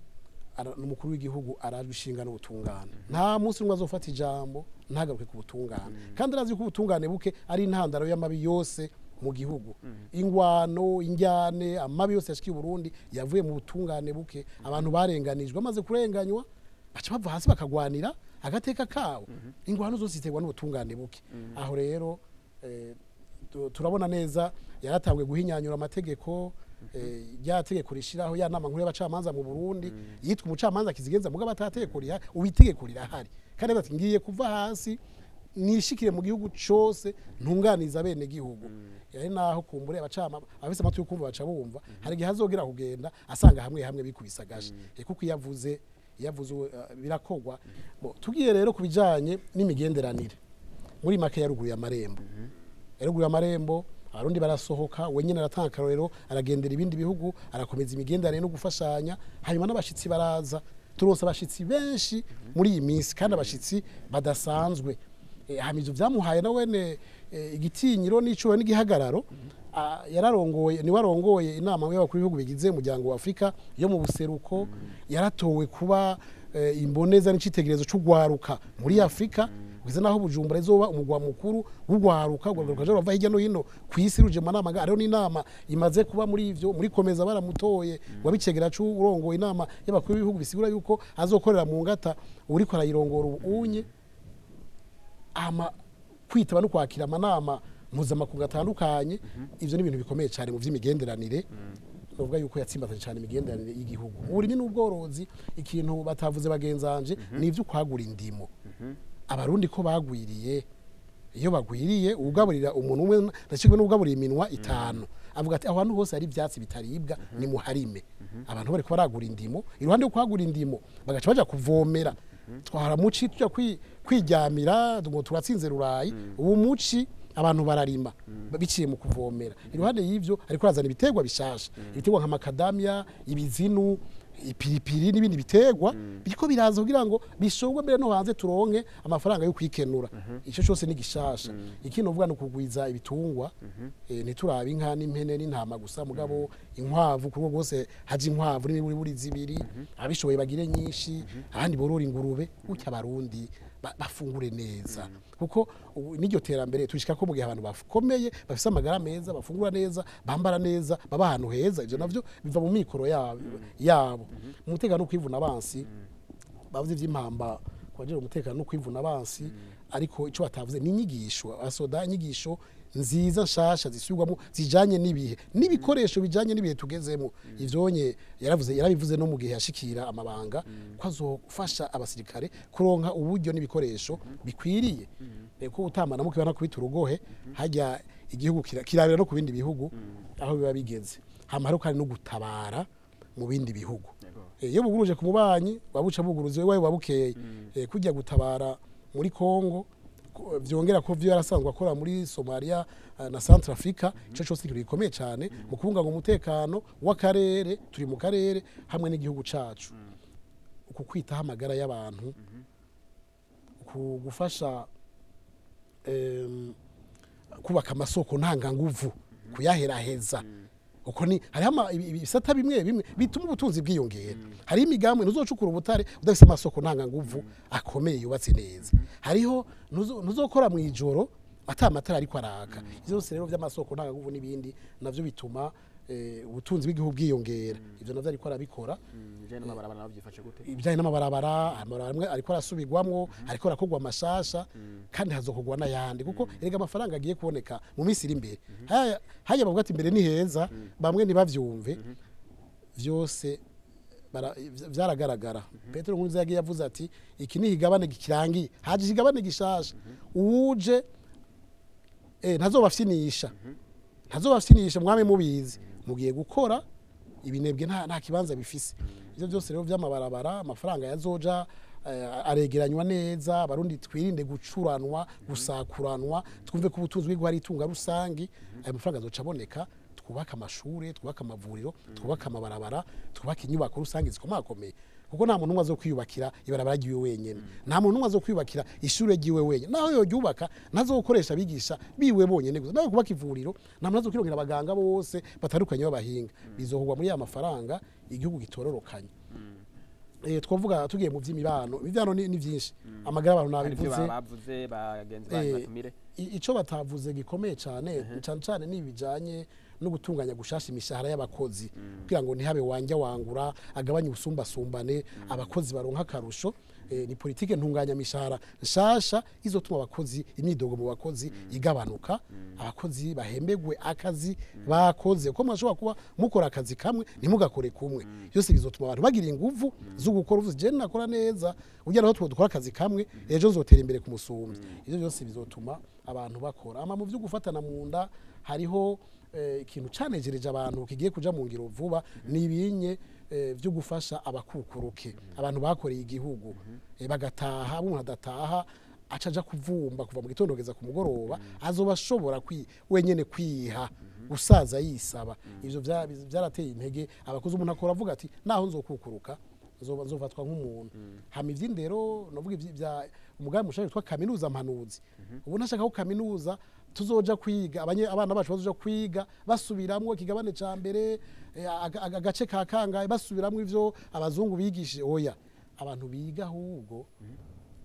Speaker 3: umukuru w'igihugu arajwe ishinga n'ubutungane. Nta munsi umwe azofata ijambo ntagaruke ku butungane, kandi arazi ko ubutungane buke ari intandaro y'amabi yose mu gihugu. Ingwano, injyane, amabi yose yashikiye Burundi yavuye mu butungane buke. Abantu barenganijwe, bamaze kurenganywa baca bava hasi bakagwanira agateka kabo. Ingwano zose ziterwa n'ubutungane buke. Aho rero turabona neza yaratanguye guhinyanyura amategeko, rya tegeko rishiraho ya nama nkuru y'abacamanza mu Burundi, yitwa umucamanza kizigenza mugabo atategeko riha. Ubu itegeko rirahari, kandi bati ngiye kuva hasi nishikire mu gihugu cose ntunganiza bene gihugu. Yari naho kumbure abacama abafise amatwi yo kumva baca bumva, hari igihe azogera kugenda asanga hamwe hamwe bikubisa gashi. Kuko iyo avuze birakogwa. Bo, tugiye rero kubijanye n'imigenderanire, muri make yaruguruye amarembo, yaruguruye amarembo, Abarundi barasohoka. Wenyine aratanga akarorero, aragendera ibindi bihugu, arakomeza imigenderanire no gufashanya, hanyuma n'abashitsi baraza. Turonse abashitsi benshi muri iyi minsi, kandi abashitsi badasanzwe. Hama ivyo vyamuhaye na wene igitinyiro n'icyubahiro n'igihagararo. Yararongoye, niwe arongoye inama y'abakuru b'ibihugu bigize umuryango wa Afurika yo mu buseruko. Yaratowe kuba imboneza n'icitegererezo c'ugwaruka muri Afurika, kugeza naho Bujumbura izoba umugwa mukuru w'ugwaruka. Ugwaruka ruje ruva hirya no hino ku isi ruje mu nama. Hariho n'inama imaze kuba muri ivyo muri komeza, baramutoye wabicegera c'urongoye inama y'abakuru b'ibihugu, bisigura yuko azokorera mu ngata uriko arayirongora ubu unye. Ama kwitaba no kwakira amanama mpuzamakungu atandukanye, ivyo ni ibintu bikomeye cyane mu vy'imigenderanire. Novuga yuko yatsimbataje cyane imigenderanire y'igihugu. Mu burimyi n'ubworozi, ikintu batavuze bagenzanje ni ivyo kwagura indimo. Abarundi ko bagwiriye, iyo bagwiriye ugaburira umuntu umwe ndashikwe n'ugaburira iminwa itanu. Avuga ati aho hantu hose hari ivyatsi bitaribwa ni muharime. Abantu bariko baragura indimo, iruhande yo kwagura indimo bagaca baja kuvomera. Twahora muci tuja kwiryamira ngo turatsinze rurayi, ubu muci Abantu bararima biciye mu kuvomera. Iruhande y'ivyo ariko arazana ibiterwa bishasha, ibiterwa nka makadamia, ibizinu, ipiripiri n'ibindi biterwa biriko biraza kugira ngo bishorwe mbere no hanze, turonke amafaranga yo kwikenura. Ico cyose ni gishasha. Ikindi uvuga ni ukugwiza ibitungwa, ntiturabe inka n'impene n'intama gusa, mugabo inkwavu kuri rwose haje inkwavu n'imiburiburi zibiri, abishoboye bagire nyinshi, abandi borora ingurube, gutya Abarundi bafungure neza, kuko ubu n'iryo terambere turishika ko mu gihe abantu bakomeye, bafise amagara meza, bafungura neza, bambara neza, baba ahantu heza. Ivyo navyo biva mu mikoro yabo. Mu mutekano no kwivuna abansi, bavuze ivy'impamba kubajejwe umutekano no kwivuna abansi, ariko ico batavuze ni inyigisho asoda, inyigisho nziza nshasha zisubirwamo, zijanye n'ibihe n'ibikoresho bijanye n'ibihe tugezemo. Ivyonye yaravuze, yarabivuze no mu gihe yashikira amabanga, ko azofasha abasirikare kuronka uburyo n'ibikoresho bikwiriye. Ko utamana mu kibana kubita urugohe hajya igihugu kirabira no ku bindi bihugu aho biba bigeze. Hama hariho kandi no gutabara mu bindi bihugu. Iyo buguruje ku mubanyi wabuca buguruze wewe wabukeye. Kujya gutabara muri Kongo, vyongera ko vyo yarasanzwe akora muri Somalia na Centrafrica, ico cose ikintu gikomeye cyane mu kubungabunga umutekano w'akarere turi mu karere hamwe n'igihugu cacu. Uku kwitaho amagara y'abantu, ku gufasha kubaka amasoko ntanganguvu, kuyaheraheza, uko ni hariho ibisata bimwe bimwe bituma ubutunzi bwiyongera. Hari imigambi, ntuzocukura ubutare udafise amasoko ntanganguvu akomeye yubatse neza. Hariho ntuzokora mu ijoro ata amatara ariko araka. Ivyo byose rero vy'amasoko ntanganguvu n'ibindi navyo bituma ubutunzi bw'igihugu bwiyongera. Ivyo navyo ariko arabikora.
Speaker 1: Ibijanye n'amabarabara nabo byifashe gute?
Speaker 3: Ibijyanye n'amabarabara, amabarabara amwe ariko arasubirwamwo, ariko arakorwa amashasha, kandi hazokorwa n'ayandi, kuko erega amafaranga agiye kuboneka mu minsi iri imbere. Haya bavuga ati imbere ni heza, bamwe ntibavyumve vyose vyaragaragara. Petero Nkurunziza yagiye yavuze ati iki ni igabane kirangiye, haje ikigabane gishasha, uwuje ntazobafyinisha, ntazobafyinisha, mwame mubizi mugiye gukora ibinebwe nta kibanza bifise. Ivyo byose rero vy'amabarabara, amafaranga yazoja aregeranywa neza. Abarundi twirinde gucuranwa, gusakuranwa, twumve ko ubutunzi bw'igihugu ari itunga rusangi. Ayo mafaranga azoca aboneka, twubake amashure, twubake amavuriro, twubake amabarabara, twubake inyubako rusange zikomakomeye, kuko nta muntu umwe azokwiyubakira ibarabara ryiwe wenyene, nta muntu umwe azokwiyubakira ishure ryiwe wenyene, naho yoryubaka ntazokoresha abigisha biwe bonyene gusa, naho kubaka ivuriro nta muntu azokwirongera abaganga bose batandukanye b'abahinga. Bizokorwa muri ya mafaranga igihugu gitororokanye. Twavuga tugiye mu vy'imibano, imibano ni vyinshi, amagara abantu
Speaker 1: Hari ivyo
Speaker 3: nabivuze.
Speaker 1: Bavuze bagenzi banyu batumire.
Speaker 3: Ico batavuze gikomeye cyane cyane cyane ni ibijanye no gutunganya gushasha imishahara y'abakozi, kugira ngo ntihabe wanja wangura, agabanye ubusumbasumbane, abakozi baronka akarusho. Ni politike ntunganya mishahara nshasha izotuma abakozi, imyidogo mu bakozi igabanuka, abakozi bahembegwe akazi bakoze, ko mwashobora kuba mukora akazi kamwe ntimugakore kumwe. Byose bizotuma abantu bagira inguvu zo gukora. Uvuze je nakora neza ujya naho two dukora akazi kamwe, ejo nzotera imbere ku musumbyi. Ivyo byose bizotuma abantu bakora. Ama mu byo gufatana mu nda, hariho ikintu canejereje abantu kigiye kuja mu ngiro vuba, ni ibinye byo gufasha abakukuruke, abantu bakoreye igihugu bagataha. Umuntu adataha aca aja kuvumba kuva mu gitondo kugeza ku mugoroba, azoba ashobora wenyene kwiha gusaza yisaba. Ivyo vyarateye intege abakozi. Umuntu akora avuga ati naho nzokukuruka nzoba nzofatwa nk'umuntu. Hama ivy'indero, novuga bya umugambi mushasha witwa kaminuza mpanuzi. Ubu ntashaka ko kaminuza tuzoja kwiga, abana bacu bazoja kwiga basubiramwo ikigabane ca mbere, agace ka kangahe, basubiramwo ivyo abazungu bigishije. Oya, abantu biga ahubwo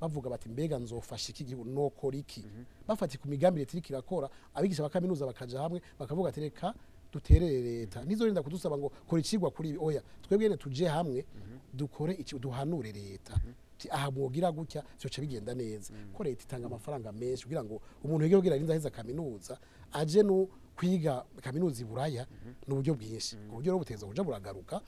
Speaker 3: bavuga bati mbega nzofasha iki gihugu, nokora iki? Bafati ku migambi leta iriko irakora, abigisha ba kaminuza bakaja hamwe bakavuga ati reka duterere leta, ntizorinda kudusaba ngo kora icigwa kuri ibi. Oya, twebwe nyene tuje hamwe dukore iki, duhanure leta. Ati, aha mwogira gutya vyoca bigenda neza, ko leta itanga amafaranga menshi kugira ngo umuntu yige, kugira arinze aheza kaminuza aje no kwiga kaminuza i Buraya. Ni uburyo bwinshi, uburyo rero buteza kuja buragaruka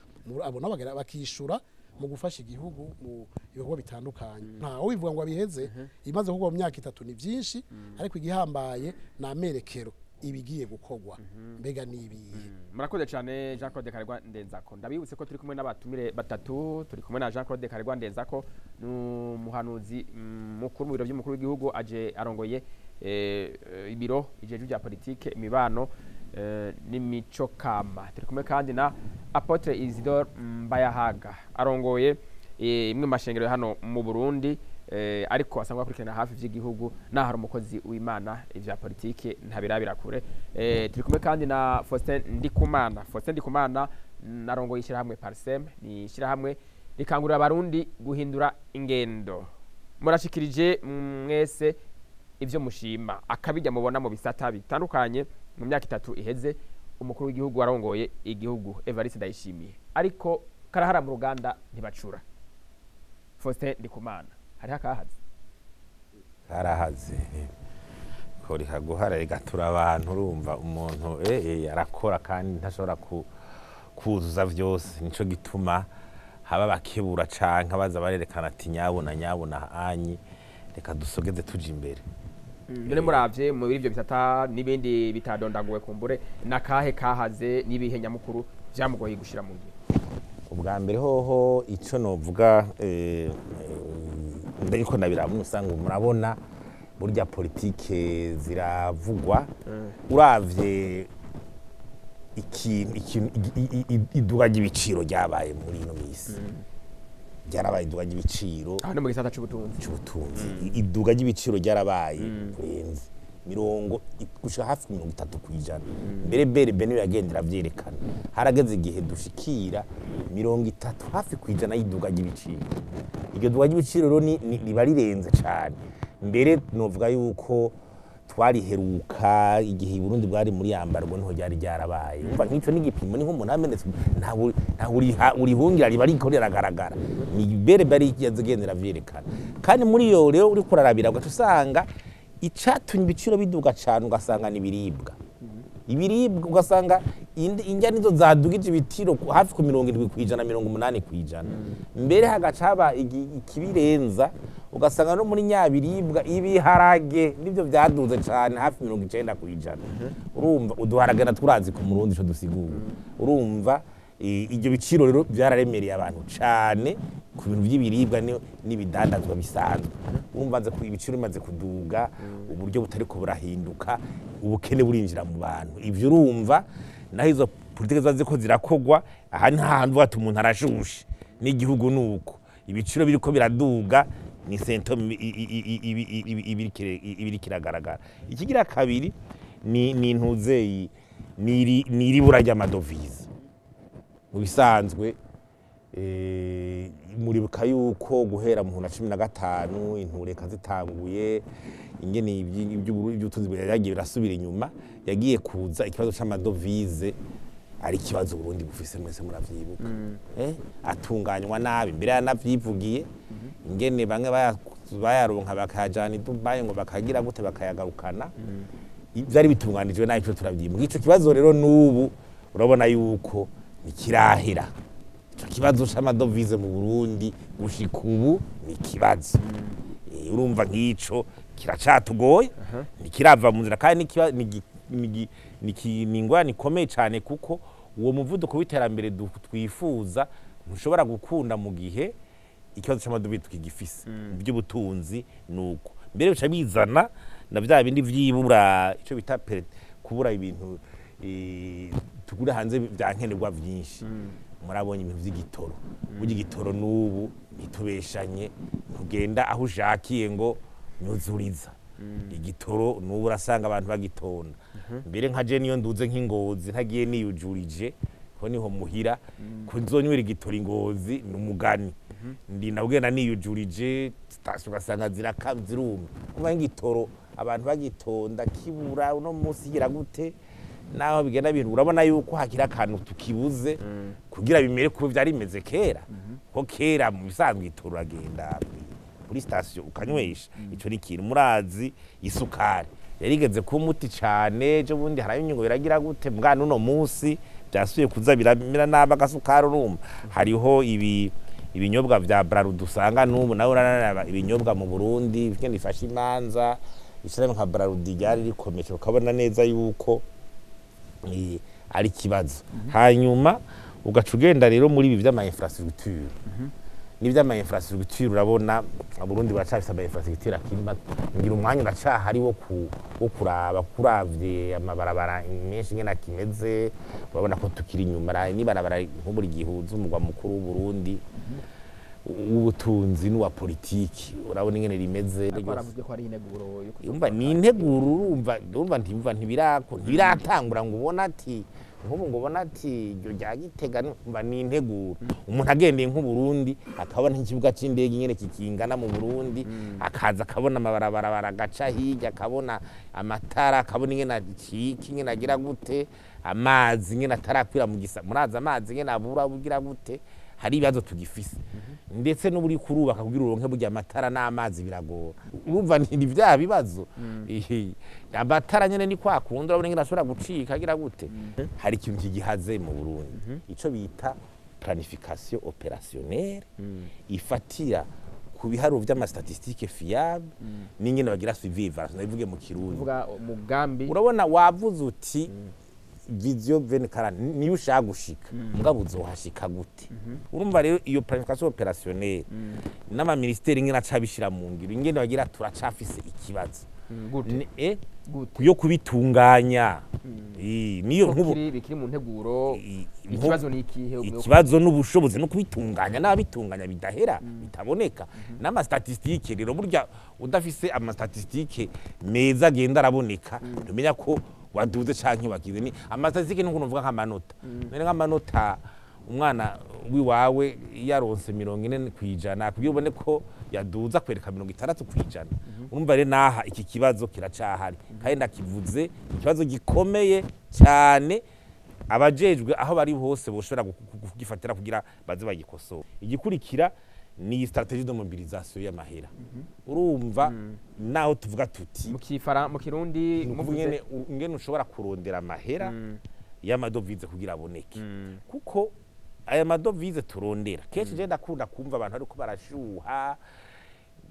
Speaker 3: abo nabo bagera bakishura mu gufasha igihugu mu ibikorwa bitandukanye. Ntawe wivuga ngo abiheze. Imaze gukorwa mu myaka 3 ni byinshi, ariko igihambaye ni amerekero, ibigiye gukorwa mbega ni ibihe?
Speaker 1: Murakoze cyane, Jean Claude Karegwa Ndenzako. Ndabibutse ko turi kumwe n'abatumire batatu. Turi kumwe na Jean Claude Karegwa Ndenzako, ni umuhanuzi mukuru mu biro by'umukuru w'igihugu, aje arongoye ibiro ijejwe bya politike, imibano n'imico kama. Turi kumwe kandi na Apotre Isidore Mbayahaga, arongoye imwe mu mashengero ya hano mu Burundi, ariko asanzwe akurikirana hafi vy'igihugu, naho ari umukozi w'Imana ivya politike ntabirabira kure. Turi kumwe kandi na Faustin Ndikumana. Faustin Ndikumana narongoye ishyirahamwe Parsem, ni ishyirahamwe rikangurira abarundi guhindura ingendo. Murashikirije mwese ivyo mushima akabijya mubona mu bisata bitandukanye mu myaka 3 iheze umukuru w'igihugu warongoye igihugu Evariste Ndayishimiye, ariko karahara mu ruganda ntibacura. Faustin Ndikumana, hariho akahaze?
Speaker 2: Karahaze ko rikaguhara rigatura abantu. Urumva umuntu arakora kandi ntashobora kuzuza vyose, nico gituma haba bakebura canke baza barerekana ati nyabona nyabona anyi reka dusogeze tuje imbere.
Speaker 1: None muravye muri ivyo bisata n'ibindi bitadondaguwe kumbure, nakahe kahaze n'ibihe nyamukuru vyamugoye gushira mu ngiro?
Speaker 2: Ubwa mbere hoho ico novuga, ndiko ndabiraba usanga murabona burya politike ziravugwa. Uravye ikintu iduga ry'ibiciro ryabaye muri ino misi, ryarabaye iduga ry'ibiciro
Speaker 1: aho ni mu gisata c'ubutunzi.
Speaker 2: C'ubutunzi, iduga ry'ibiciro ryarabaye kurenza mirongo gushika hafi 30%. Mbere BRB niyo yagendera vyerekana, harageze igihe dushikira 30 hafi kwijana y'iduga ry'ibiciro. Iryo duga ry'ibiciro rero riba rirenze cane. Mbere novuga yuko twariheruka igihe Burundi bwari muri yambarwa, niho ryari ryarabaye. Umva nk'ico n'igipimo ni nk'umuntu amenetse, nta urihungira, riba riko riragaragara. Ni BRB ari yazigendera vyerekana. Kandi muri iyo rero uriko urarabira ugaca usanga icatumye ibiciro biduga cane, ugasanga ni ibiribwa. Ibiribwa ugasanga indya nizo zadugije ibitiro hafi ku 70%, 80%. Mbere hagaca haba ikibirenza, ugasanga no muri nyabiribwa ibiharage nivyo vyaduze cane hafi 90%. Urumva uduharage na turazi ku murundi ico dusigura. Urumva ibyo biciro rero byararemereye abantu cane ku bintu by'ibiribwa n'ibidandazwa bisanzwe. Urumva nze ku ibiciro bimaze kuduga, uburyo butariko burahinduka, ubukene burinjira mu bantu. Ivyo urumva naho izo politike ziba ziriko zirakogwa, aha ni hahandi uvuga ati umuntu arashushe n'igihugu nuko ibiciro biriko biraduga, ni symptôme ibiriko iragaragara. Ikigira kabiri ni ntuzeyi ni iribura ry'amadovize. Mu bisanzwe muribuka yuko guhera mu 2015 intureka zitanguye, ingene iby'ubutunzi byagiye birasubira inyuma, yagiye kuza ikibazo c'amadovize ari ikibazo Burundi bufise, mwese muravyibuka. Atunganywa nabi, mbere yanavyivugiye ingene bamwe bayaronka bakayajana i Dubai ngo bakagira gute bakayagarukana. Vyari bitunganijwe nabi, ico turavyibuka. Ico kibazo rero n'ubu urabona yuko ntikirahera. Ico kibazo c'amadovize mu Burundi gushika ubu ni ikibazo. Urumva nk'ico kiracatugoye, ntikirava mu nzira, kandi ni ingorane ikomeye cane, kuko uwo muvuduko w'iterambere twifuza ntushobora gukunda mu gihe ikibazo c'amadovize tukigifise. Mu by'ubutunzi nuko mbere bica bizana na vya bindi vyibura, ico bita kubura ibintu tugura hanze vya nkenerwa vyinshi. Murabonye ibintu vy'igitoro, burya igitoro n'ubu ntitubeshanye, ntugenda aho ushakiye ngo nyuzuriza igitoro, n'ubu urasanga abantu bagitonda. Mbere nka je niyo nduze nk'ingozi ntagiye niyujurije ko niho muhira, ko nzonywera igitoro ingozi ni umugani, ndi nabwenda niyujurije sitasiyo ugasanga ziruma. Kuba nk'igitoro abantu bagitonda kibura uno munsi gira gute, naho bigenda bintu urabona yuko hakiri akantu tukibuze kugira bimere kuba vyari bimeze kera. Ko kera mu bisanzwe igitoro uragenda kuri sitasiyo ukanywesha. Ico ni ikintu murazi. Isukari yarigeze kuba umuti cane, ejo bundi harayo inyungu biragira gute, mbwana uno munsi byasubiye kuza biramera nabi agasukari. Urumva hariho ibinyobwa vya Brarudi usanga n'ubu nawe uraraba ibinyobwa mu Burundi bimwe bifasha imanza, ishirahamwe nka Brarudi ryari rikomeje, ukabona neza yuko ari ikibazo. Hanyuma ugaca ugenda rero muri ibi vy'ama infrastructure. N'ivy'ama infrastructure, urabona Burundi buracafise ama infrastructure akiri mato. Ngira umwanya uracahari wo kuraba. Kuravye amabarabara menshi ingene akimeze, urabona ko tukiri inyuma. N'ibarabara nk'uburi gihuza umugwa mukuru w'Uburundi w'ubutunzi n'uwa politiki, urabona ingene rimeze.
Speaker 1: Ariko haravuzwe ko hari integuro yo
Speaker 2: Umva, ni integuro. Urumva ntimva ntibiratangura ngo ubone ati nk'ubu, ngo ubone ati iryo rya Gitega. Umva, ni integuro. Umuntu agendeye nk'Uburundi akabona nk'ikibuga c'indege ingene kikingana mu Burundi, akaza akabona amabarabara agaca hirya, akabona amatara, akabona ingene acika, ingene agira gute, amazi ingene atarakwira mu gisa, murazi amazi ingene abura bugira gute. Hari ibibazo tugifise, ndetse n'uburi kurubaka kugira uronke burya amatara n'amazi biragora. Urumva ni vya bibazo. Amatara nyene ni kwa kundi, urabona ingene ashobora gucika agira gute. Hari ikintu kigihaze mu Burundi, ico bita planification opérationnelle ifatira ku biharuro vy'ama statistiques fiable n'ingene bagira suivi évaluation, ndabivuge mu Kirundi.
Speaker 1: Kuvuga umugambi.
Speaker 2: Urabona wavuze uti vision 2040 niyo ushaka gushika, mugabo uzohashika gute? Urumva rero iyo planification opérationnelle n'amaministeri ingene aca abishira mu ngiro, ingene bagira, turacafise ikibazo.
Speaker 1: Gute? Gute?
Speaker 2: Yo kubitunganya. Niyo
Speaker 1: Ko
Speaker 2: nk'ubu
Speaker 1: bikiri mu nteguro. Ikibazo ni ikihe?
Speaker 2: Ikibazo n'ubushobozi no kubitunganya n'abitunganya bidahera bitaboneka, n'ama statistiques rero. Burya udafise ama statistiques meza agenda araboneka, ntumenya ko waduze canke wagize. Ni ama statistiques nuko uvuga nk'amanota. None nk'amanota umwana wiwawe yaronse 40%, kugira ubone ko yaduza kwereka 60%. Urumva rero naha iki kibazo kiracahari, kandi ndakivuze, ikibazo gikomeye cyane, abajejwe aho bari hose boshobora kugifatira kugira baze bagikosora. Igikurikira ni stratégie de mobilisation y'amahera. Urumva naho tuvuga tuti
Speaker 1: Mu kifara mu Kirundi
Speaker 2: ni ukuvuga
Speaker 1: muvuze
Speaker 2: ingene ushobora kurondera amahera y'amadovize kugira aboneke, kuko aya madovize turondera kenshi, je ndakunda kumva abantu ariko barashuha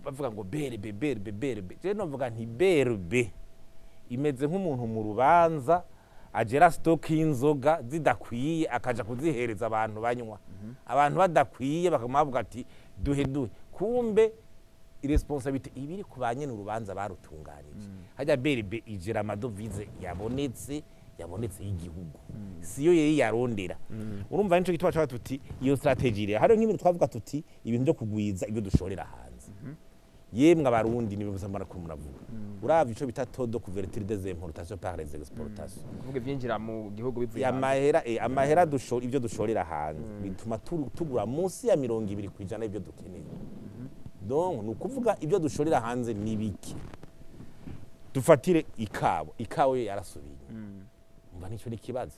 Speaker 2: bavuga ngo BRB, BRB, BRB. Je novuga nti BRB imeze nk'umuntu mu rubanza agera stock y'inzoga zidakwiye, akaja kuzihereza abantu banywa, abantu badakwiye bakama bavuga ati duhe duhe. Kumbe iresponsabilité ibiri ku banyene urubanza barutunganije. Hajya BRB ijera amadovize yabonetse y'igihugu, siyo yari yarondera. Urumva nico gituma twavuga tuti iyo stratégie rero hari nk'ibintu twavuga tuti ibintu byo kugwiza ibyo dushorera hanze. Yemwe Abarundi, nibivuze mara ko muravuga, uravye ico bita taux de couverture des importations par les exportations,
Speaker 1: Kuvuga ivyinjira mu gihugu bivuye hanze.
Speaker 2: Amahera dushora, ibyo dushorera hanze bituma tugura munsi ya 20% y'ibyo dukeneye. Donc ni ukuvuga ibyo dushorera hanze ni bike. Dufatire ikawa, ikawa yo yarasubiye inyuma. Umva, nico ni ikibazo.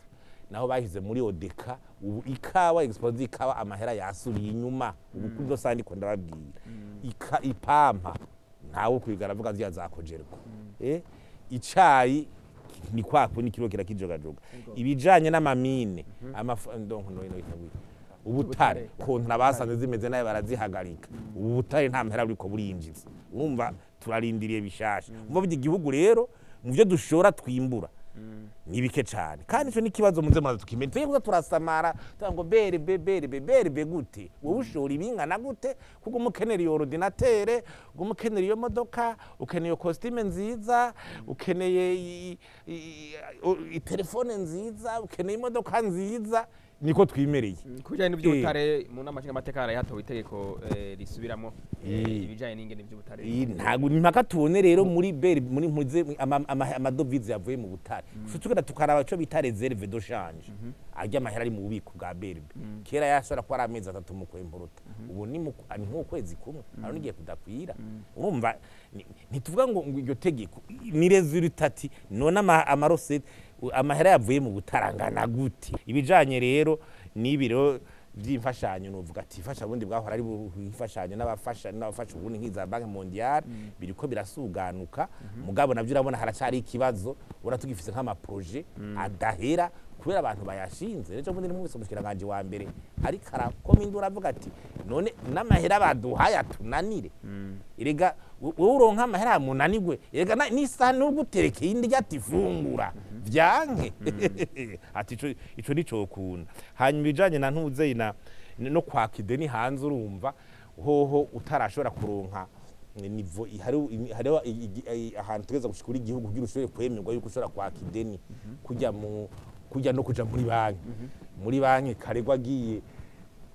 Speaker 2: Naho bashyize muri ODECA, ubu ikawa, export y'ikawa, amahera yasubiye inyuma ubu kuri no sandi ko ndababwira. Ipampa ntawe kwigara avuga ziya za COGERCO. Icayi ni kwako ni kiro kirakijogajoga. Ibijanye n'ama mines, donc no no ubutare, kontra basanze zimeze nayo barazihagarika. Ubu butare nta mahera buriko burinjiza. Urumva turarindiriye bishasha. Umva burya igihugu rero mu byo dushora twimbura ni bike cyane, kandi ico ni ikibazo muze muraza tukimenya. Twebwe turasamara tuvuga ngo BRB, BRB, BRB gute? Wowe ushora ibingana gute? Kuko umukenera iyo ordinateur, umukenera iyo modoka, ukeneye iyo costume nziza, ukeneye telefone nziza, ukeneye imodoka nziza, niko twimereye.
Speaker 1: Ku bijanye n'ivy'ubutare, mu nama nshingamateka haraye hatowe itegeko risubiramo ibijanye n'ingene ivy'ubutare.
Speaker 2: Iyi ntabwo ni mpaka tubone rero muri beri muri mpuze amadovize yavuye mu butare. Tugenda tukaraba ico bita réserve de change, arya amahera ari mu bubiko bwa BRB. Kera yashobora kuba ari amezi 3 mu kwemporota, ubu ni nk'ukwezi kumwe, hari n'igihe kudakwira. Urumva ntituvuga ngo iryo tegeko ni résultat ati none ama recettes, amahera yavuye mu butarangana gute? Ibijanye rero n'ibiro by'imfashanyo, novuga ati ifasha bundi bwahora ari imfashanyo n'abafasha ubundi nk'iza Banque mondiale biriko birasuganuka. Mugabo navyo urabona haracari ikibazo, ubona tugifise nk'ama projets adahera kubera abantu bayashinze. Rero bundi nimwese umushikiranganje wa mbere ariko arakoma induru avuga ati none n'amahera baduhaye atunanire. Erega wowe uronka amahera munanigwe, erega n'isaha n'uguterekeye indi ati fungura vyanke, ati ico nico kunda. Hanyuma ibijanye na ntuzeyi na no kwaka ideni hanze, urumva Hoho utarashobora kuronka niveau hariho ahantu tugeza gushikura igihugu kugira ushobore kwemerwa yuko ushobora kwaka ideni, kujya mu kujya no kuja muri banki. Muri banki Karegwa agiye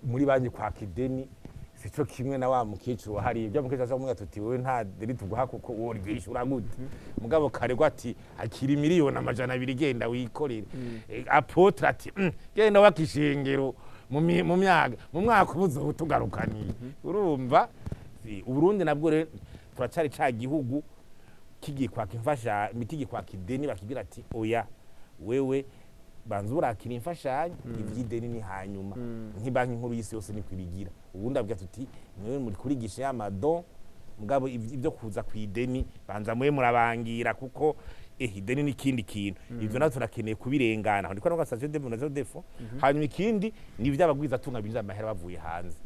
Speaker 2: muri banki kwaka ideni sico kimwe na wa mukecuru wahariye. Ibyo mukecuru aza tuti wewe nta deni tuguha kuko uwo ryishura gute? Mugabo Karegwa ati akiri 200,000,000 genda wikorere. Apôtre ati genda wakishengero mu myaka mu mwaka ubuzo utugarukaniye. Urumva Uburundi nabwo rero turacari ca gihugu kigiye kwaka imfasha, kigiye kwaka ideni, bakibwira ati oya wewe banza urakira imfashanyo, ivy'ideni ni hanyuma. Nk'ibanki nkuru y'isi yose niko ibigira. Ubundi abwira tuti mwewe muri kurigisha ya madon, mugabo ibyo kuza ku ideni banza mwe murabangira, kuko ideni ni ikindi kintu. Ivyo natwe turakeneye kubirengana. Ndiko navuga station de bonne defo. Hanyuma ikindi ni ivy'abagwiza tunga binjiza amahera bavuye hanze,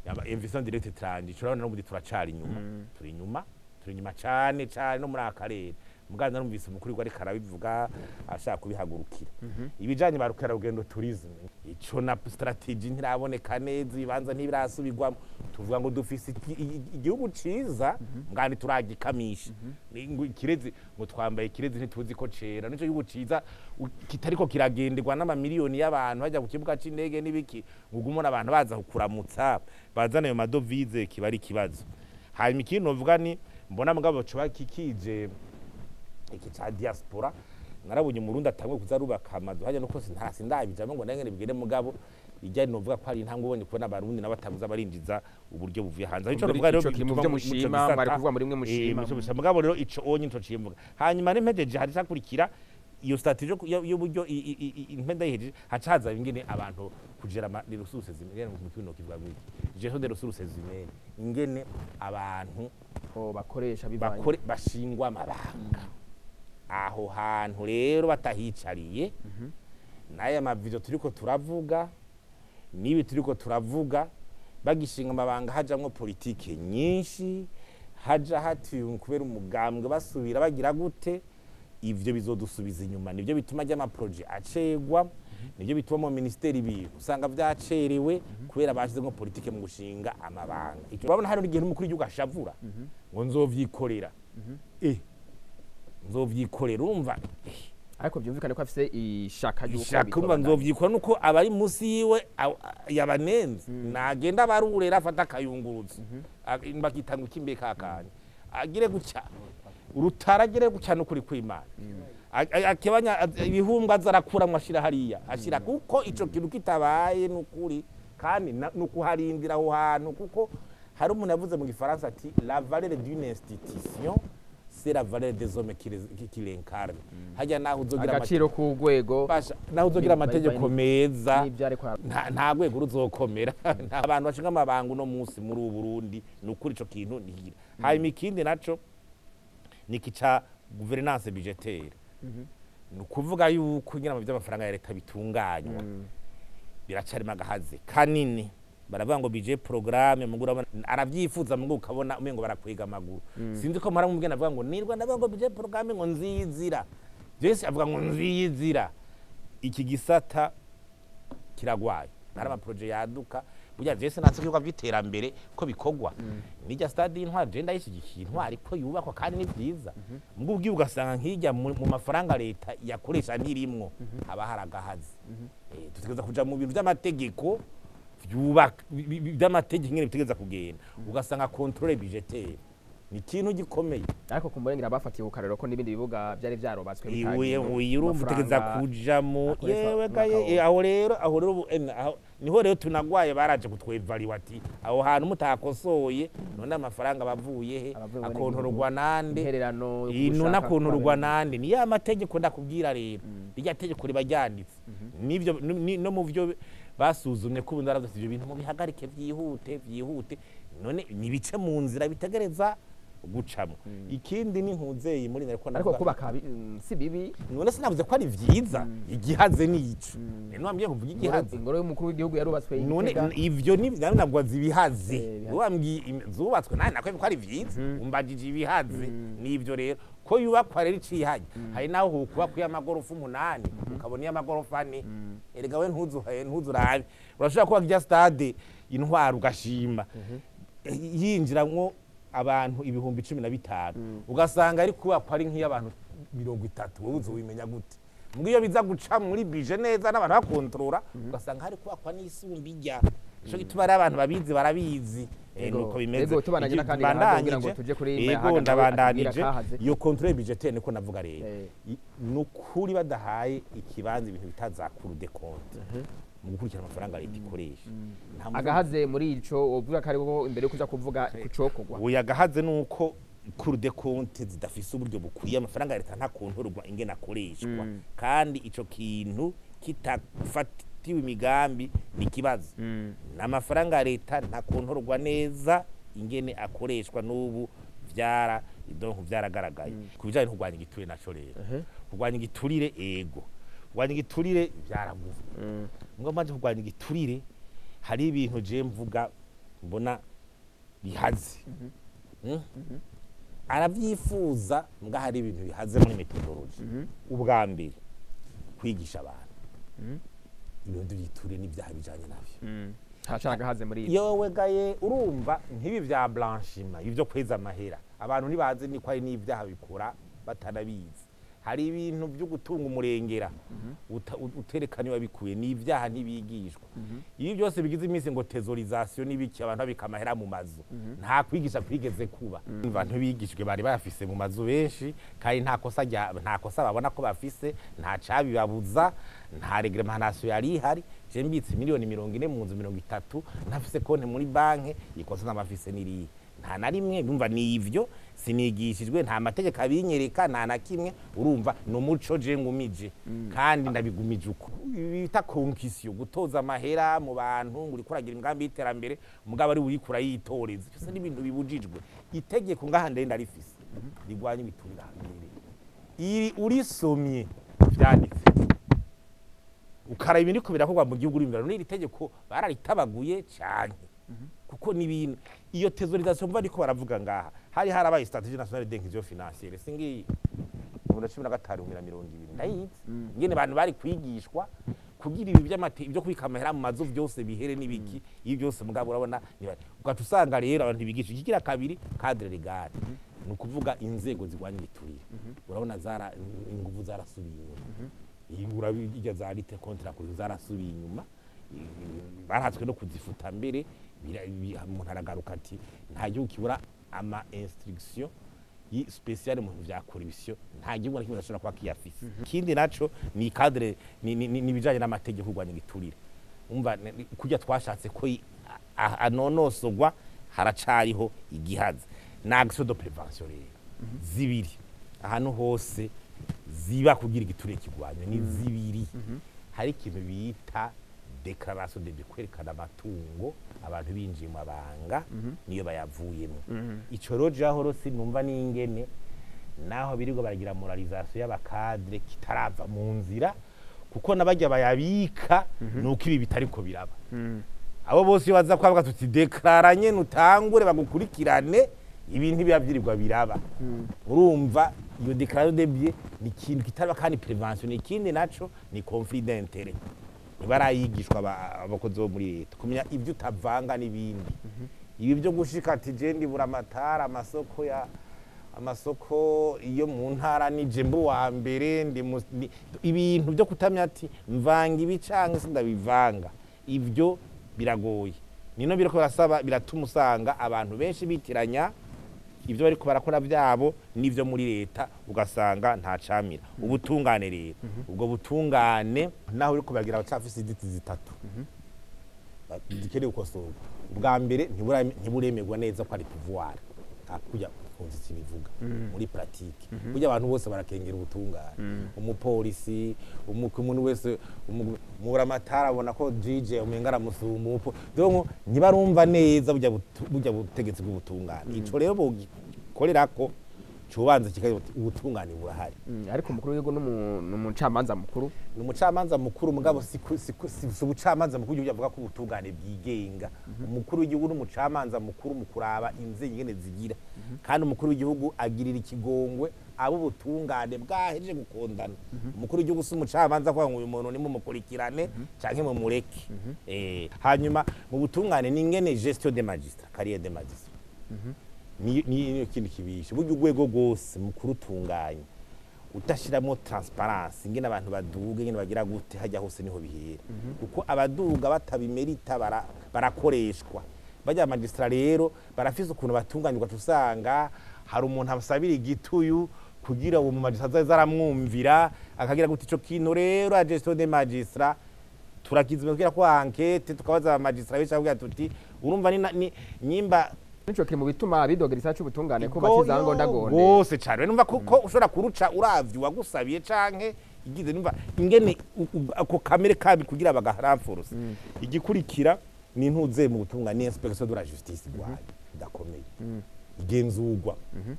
Speaker 2: yaba investissement direct étranger. Turabona n'ubundi turacari inyuma, turi inyuma, turi inyuma cane cane no muri akarere. Muganda narumvise umukuru wari karabivuga ashaka kubihagurukira. Ibijanye ba rukerarugendo, tourisme, ico na strategy ntiraboneka neza, ibibanza ntibirasubirwamo. Tuvuga ngo dufise igihugu ciza, mugandi turagikamisha. Ngo ikirezi, ngo twambaye ikirezi ntituzi ko cera. Nico gihugu ciza kitariko kiragenderwa n'amamiliyoni y'abantu bajya ku kibuga c'indege n'ibiki, ngo ugumone abantu baza kukuramutsa bazana ayo madovize, kiba ari ikibazo. Hanyuma ikindi novuga ni mbona mugabo coba kikije iki ca diaspora. Narabonye umurundi atangwe kuza arubaka amazu hajya nuko ntasi ndabijamo ngo ndangene bigere, mugabo ijya novuga ko ari intambwe ubonye kubona abarundi nabo batabuza barinjiza uburyo buvuye hanze. Ico novuga rero
Speaker 1: ico kiri mu
Speaker 2: bituma
Speaker 1: byo
Speaker 2: muco
Speaker 1: mushima,
Speaker 2: gisata.
Speaker 1: Mwari kuvuga muri mwe mushima.
Speaker 2: Muco mushima. Mugabo rero ico onye nico cimvuga. Hanyuma nimpejeje hari cakurikira iyo strategie y'uburyo impe ndayihejeje, haca haza ingene abantu kugera ama les ressources humaines, mu kirundi kivuga ngwiki, gestion des ressources humaines, ingene abantu
Speaker 1: ko bakoresha bivanye
Speaker 2: bakore bashingwa amabanga aho hantu rero batahicariye. N'aya mavizo turiko turavuga n'ibi turiko turavuga, bagishinga amabanga hajamwo politike nyinshi, haja hati kubera umugambwe basubira bagira gute, ivyo bizodusubiza inyuma. Nivyo bituma ajya amaproje acegwa, nivyo bituma mu ministeri ibintu usanga vyacerewe kubera bashizemo politike mu gushinga amabanga. Ico urabona hari n'igihe n'umukuru w'igihugu ashavura ngo nzovyikorera, nzovyikorera, urumva.
Speaker 1: Ariko byumvikane ko afise ishaka ry'uko
Speaker 2: Ishaka, urumva, nzovyikora nuko abari munsi yiwe yabanenze. Nagenda abarurera, afata akayunguruzo, bakita ngo ikimbe kakanya, agire gutya urutara, agire gutya n'ukuri kw'Imana. Akebanya ibihumbwa aza arakuramwo ashira hariya ashira, kuko ico kintu kitabaye n'ukuri kandi nukuharindira aho hantu, kuko hari umuntu yavuze mu gifaransa ati la valeur d'une institution, c'est la valeur des hommes qui l'incarnent. Hajya naho uzogira
Speaker 1: agaciro k'urwego
Speaker 2: Basha, naho uzogira amategeko meza
Speaker 1: n'ibyo ariko
Speaker 2: nta rwego ruzokomera. Nta abantu bashinga amabanga uno munsi muri ubu Burundi, ni ukuri ico kintu ntigira. Hanyuma ikindi naco ni iki ca gouvernance budgétaire, ni ukuvuga yuko ingene by'amafaranga ya leta bitunganywa biracarimo agahaze kanini. Baravuga ngo budget programme, mugu urabona aravyifuza, mugu ukabona umengo barakwega amaguru. Sinzi ko mpora mubwira, avuga ngo nirwa ndavuga ngo budget programme ngo nziyizira Jesse, avuga ngo nziyizira. Iki gisata kiragwaye, hari amaproje yaduka. Burya Jesse natse ibikorwa by'iterambere ko bikorwa nijya stade y'Intwari, je ndayishyigikiye Intwari ko yubakwa kandi ni byiza. Mbwo ubwiye ugasanga nk'ijya mu mafaranga leta yakoresha ntirimwo, haba hari agahazi. Dutegereza kuja mu bintu by'amategeko byubaka by'amategeko ingene bitegereza kugenda, ugasanga contrôle budgétaire ni ikintu gikomeye.
Speaker 1: Ariko ku murengera bafatiye ku karero ko n'ibindi bibuga byari byarubatswe
Speaker 2: iwe
Speaker 1: bitagiye
Speaker 2: uyu urumva utegereza
Speaker 1: amafaranga
Speaker 2: kujamo
Speaker 1: akoreshwa
Speaker 2: yewe
Speaker 1: umwaka
Speaker 2: gaye
Speaker 1: wose.
Speaker 2: Aho rero ubu, niho rero tunagwaye, baraje kutwevaliwa ati aho hantu mutakosoye none amafaranga bavuye he?
Speaker 1: Abavuye muri
Speaker 2: Akontororwa nande?
Speaker 1: Intererano yo
Speaker 2: Ino
Speaker 1: gushaka
Speaker 2: nakontororwa
Speaker 1: kubana.
Speaker 2: nande? Ni ya mategeko ndakubwira rero, rirya tegeko riba ryanditse nivyo no mu byo basuzumye ko ubundi baravuze ati, ibyo bintu mubihagarike byihute byihute, none nibice mu nzira bitegereza gucamo. Ikindi ni ntuzeyi muri nariko
Speaker 1: Ariko
Speaker 2: ndavuga.
Speaker 1: kubaka si bibi.
Speaker 2: None sinavuze ko ari vyiza, igihaze ni ico none wambwiye ngo mvuge igihaze.
Speaker 1: Ingoro y'umukuru w'igihugu yarubatswe i
Speaker 2: None
Speaker 1: Gitega.
Speaker 2: Ivyo ni nari nabwo zibihaze.
Speaker 1: Ibihaze.
Speaker 2: Wambwiye zubatswe nani nakwe ko ari vyiza, umbajije ibihaze nivyo rero ko yubakwa rero icihaye. Hari naho hukubakwa y'amagorofa 8 ukabona y'amagorofa 4. Erega we ntuzuhaye ntuzurabe, urashobora kubaka irya stade Intwari ugashima. yinjiramwo abantu 15,000 ugasanga ari kubakwa ari nk'iy'abantu 30, wowe uzobimenya gute? Mbwiyo biza guca muri budget neza n'abantu bakontorora, ugasanga hari kubakwa n'isumbi ijya. Ico gituma ari abantu babizi barabizi. Nuko bimeze. Yego, ndabandanije iyo contrôle budgétaire niko navuga rero. Nukuri badahaye ikibanza ibintu bitazakuru de compte mu gukurikirana amafaranga leta ikoresha.
Speaker 1: Agahaze muri ico uvuga ko ariko imbere yo kuza kuvuga kucokogwa.
Speaker 2: Oya, agahaze nuko Cour des comptes zidafise uburyo bukwiye, amafaranga leta nta kontorwa ingene akoreshwa, kandi ico kintu kitafatiwe imigambi ni kibazo. N'amafaranga ya leta nta kontorwa neza ingene akoreshwa, n'ubu vyara donc vyaragaragaye. Ku bijanye no kurwanya igiturire naco rero, kurwanya igiturire, ego, kurwanya igiturire vyaravuzwe. Ngo manje kurwanya igiturire hari ibintu je mvuga mbona bihaze. Aravyifuza, mbwa hari ibintu bihaze muri méthodologie. Ubwa mbere, kwigisha abantu ibintu by'igiturire n'ibyaha bijanye navyo.
Speaker 1: Hacagahaze muri
Speaker 2: ibi. Yowe gaye, urumva nk'ibi vya blanchiment, ibyo kweza amahera, abantu ntibazi niko ari n'ibyaha bikora batanabizi. Hari ibintu byo gutunga umurengera uterekana wabikuye n'ibyaha ntibigishwa. Ibi byose bigize iminsi ngo thésaurisation n'ibiki, abantu babika amahera mu mazu, nta kwigisha kwigeze kuba. Abantu bigishwe bari bayafise mu mazu benshi, kandi nta kosa nta kosa babona ko bafise, nta cabibabuza, nta réglementation yari ihari. Je mbitse miliyoni 40 mu nzu 30 ntafise konte muri banke, ikosa n'abafise niriye nta na rimwe. Bumva ni ivyo sinigishijwe, nta mategeko abinyereka, nta na kimwe. Urumva ni umuco je ngumije, kandi ndabigumije uko bita concussion, gutoza amahera mu bantu ngo uriko uragira imigambi y'iterambere, mugabo ari uriko urayitoreza. Byose ni ibintu bibujijwe. Itegeko ngaha ndenda rifise rigwanya ibiturire iri, urisomye vyanditse ukaraba ibintu birakorwa mu gihugu, uri n'iri tegeko bararitabaguye cyane, kuko ni ibintu iyo thésaurisation mva ariko baravuga ngaha. Hari harabaye stratégie nationale d'inclusion financière, singiyi 2015 2020, ndayizi ingene abantu bari kwigishwa kugira ibi by'amate ibyo kubika amahera mu mazu byose bihere n'ibiki ibi byose. Mugabo urabona ugaca usanga rero abantu bigisha. Ikigira kabiri, cadre légal, ni ukuvuga inzego zirwanya ibiturire, urabona zara inguvu zarasubiye inyuma. Urabijya za lutte contre la corruption zarasubiye inyuma, barahatswe no kuzifuta mbere. Umuntu aragaruka ati nta gihugu kibura ama instruction spéciale mu bintu vya corruption, nta gihugu na kimwe gashobora kuba kiyafise. Ikindi naco ni cadre, ni ibijanye n'amategeko kurwanya igiturire. Umva kurya twashatse ko anonosogwa, haracariho igihaza. Na action de prévention rero zibiri ahantu hose ziba kugira igiturire kigwanywe ni zibiri. Hari ikintu bita déclaration de kwerekana amatungo abantu binjiye mu mabanga niyo bayavuyemo. Ico rero jaho sinumva n'ingene naho birirwa baragira moralisation y'aba cadres kitarava mu nzira, kuko nabajya bayabika nuko ibi bitariko biraba. Abo bose iyo baza kwavuga tuti déclara nyene utangure bagukurikirane, ibi ntibiba vyirirwa biraba. Urumva iyo déclaration de biens ni ikintu kitaraba, kandi prévention ni ikindi naco ni conflit d'intérêt. Ntibarayigishwa abakozi bo muri leta kumenya ibyo utavanga n'ibindi. Ibi byo gushika ati je ndibura amatara, amasoko ya amasoko iyo mu ntara ni je mbu wa mbere ndi ibintu byo kutamya ati mvanga ibi canke sindabivanga, ibyo biragoye. Nino biriko birasaba biratuma usanga abantu benshi bitiranya ibyo bariko barakora byabo n'ivyo muri leta, ugasanga nta camira. Ubutungane rero, ubwo butungane naho uriko baragira abacafise inzitizi zitatu zikeneye gukosorwa. Ubwa mbere, ntiburemerwa neza ko ari pouvoir nka kurya constitution ibivuga. Muri pratique burya abantu bose barakengera ubutungane, umupolisi, umuntu wese, muramatara abona ko JJ umenga aramusumba donc ntibarumva neza burya butegetsi bw'ubutungane. Ico rero bogikorerako cubanza kikagira ubutungane burahari.
Speaker 1: Ariko umukuru w'igihugu n'umucamanza mukuru.
Speaker 2: Ni umucamanza mukuru, mugabo si ubucamanza mukuru w'igihugu avuga ko ubutungane bwigenga. Umukuru w'igihugu n'umucamanza mukuru mu kuraba inzego ingene zigira, kandi umukuru w'igihugu agirira ikigongwe. abo ubutungane bwahejeje gukondana. Umukuru w'igihugu si umucamanza kuvuga ngo uyu muntu nimumukurikirane canke mumureke. Hanyuma mu butungane ni ingene gestion des magistrats, carrière des magistrats, ni ikindi kibishe. Burya urwego rwose mu kurutunganya udashiramo transparence, ingene abantu baduga, ingene bagira gute, hajya hose niho bihera, kuko abaduga batabimerita barakoreshwa. Bajya magistrat rero barafise ukuntu batunganywa, usanga hari umuntu asabira igituyu kugira uwo mu magistrat azaze aramwumvira akagira gute. Ico kintu rero a gestion des magistrats turakizima kugira ko enquête, tukabaza aba magistrat benshi, kugira tuti urumva ni nyimba.
Speaker 1: Nico kiri mu bituma bidogera isaha c'ubutungane ko bakiza ngondagonde.
Speaker 2: Gose cane. Numva kuko ushobora kuruca uravye uwagusabiye canke igize, numva ingene ako kamere kabi kugira bagaramfurusa. Igikurikira ni ntuze mu butungane, ni inspection de la justice gwayo idakomeye igenzurwa.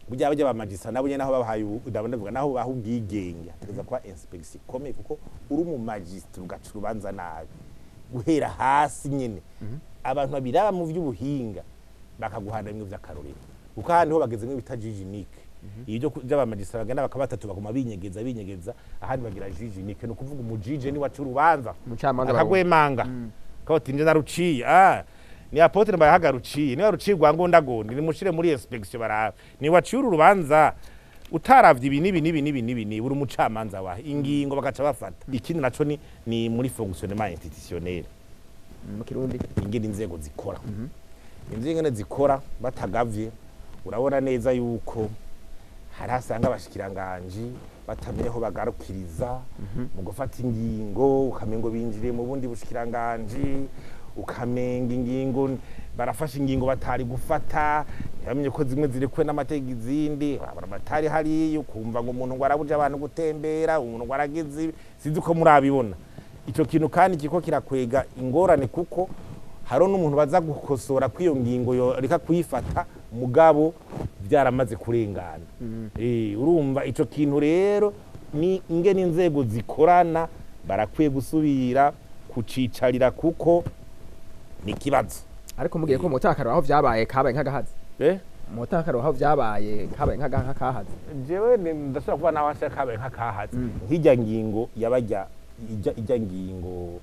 Speaker 2: Burya bajya ba magistrat nabo nyene naho babahaye ndabona ndavuga naho baha ubwigenge, hategereza kuba inspection ikomeye, kuko uri mu magistrat ugaca urubanza nabi guhera hasi nyene, abantu babiraba mu vy'ubuhinga bakaguhana bimwe vy'akarorero, kuko ahandi ho bageze mwe bita juge unique. Ibyo by'abamagistrat bagenda bakaba batatu baguma binyegeza binyegeza, ahandi bagira juge unique, ni ukuvuga umujije ni waca urubanza.
Speaker 1: Umucamanza.
Speaker 2: Akagwemanga kawuti nje naruciye, ni apôtre mbayahaga ruciye, niba ruciye rwa ngondagonde nimushire muri inspection barabe ni waciye uru rubanza utaravye ibi nibi nibi nibi nibi nibi, uri umucamanza wahe ingingo bagaca bafata. Ikindi naco ni muri fonctionnement institutionnel.
Speaker 1: Mu Kirundi?
Speaker 2: Ingene inzego zikora, inzego ingene zikora batagavye. Urabona neza yuko hari hasanga abashikiranganji batamenya aho bagarukiriza mu gufata ingingo, ukamengo binjiriye mu bundi bushikiranganji, ukamenga ingingo barafashe ingingo batari gufata, ntibamenye ko zimwe zirekuwe n'amategeko, izindi babara batari hariya, ukumva ngo umuntu ngo arabuje abantu gutembera, umuntu ngo aragize ibi. Sinzi ko murabibona ico kintu, kandi kiriko kirakwega ingorane, kuko hariho n'umuntu baza gukosora kw'iyo ngingo yoreka kuyifata, mugabo byaramaze kurengana. Urumva ico kintu rero ni ingene inzego zikorana, barakwiye gusubira kucicarira kuko ni ikibazo.
Speaker 1: Ariko mugiye ko mutakaro aho vyabaye kabaye nk'agahazi.
Speaker 2: Eh?
Speaker 1: Mutakaro aho vyabaye kabaye nk'akahazi.
Speaker 2: Jewe ndashobora kuba nawe ashaka kabaye nk'akahazi, nk'ijya ngingo yabajya ijya ngingo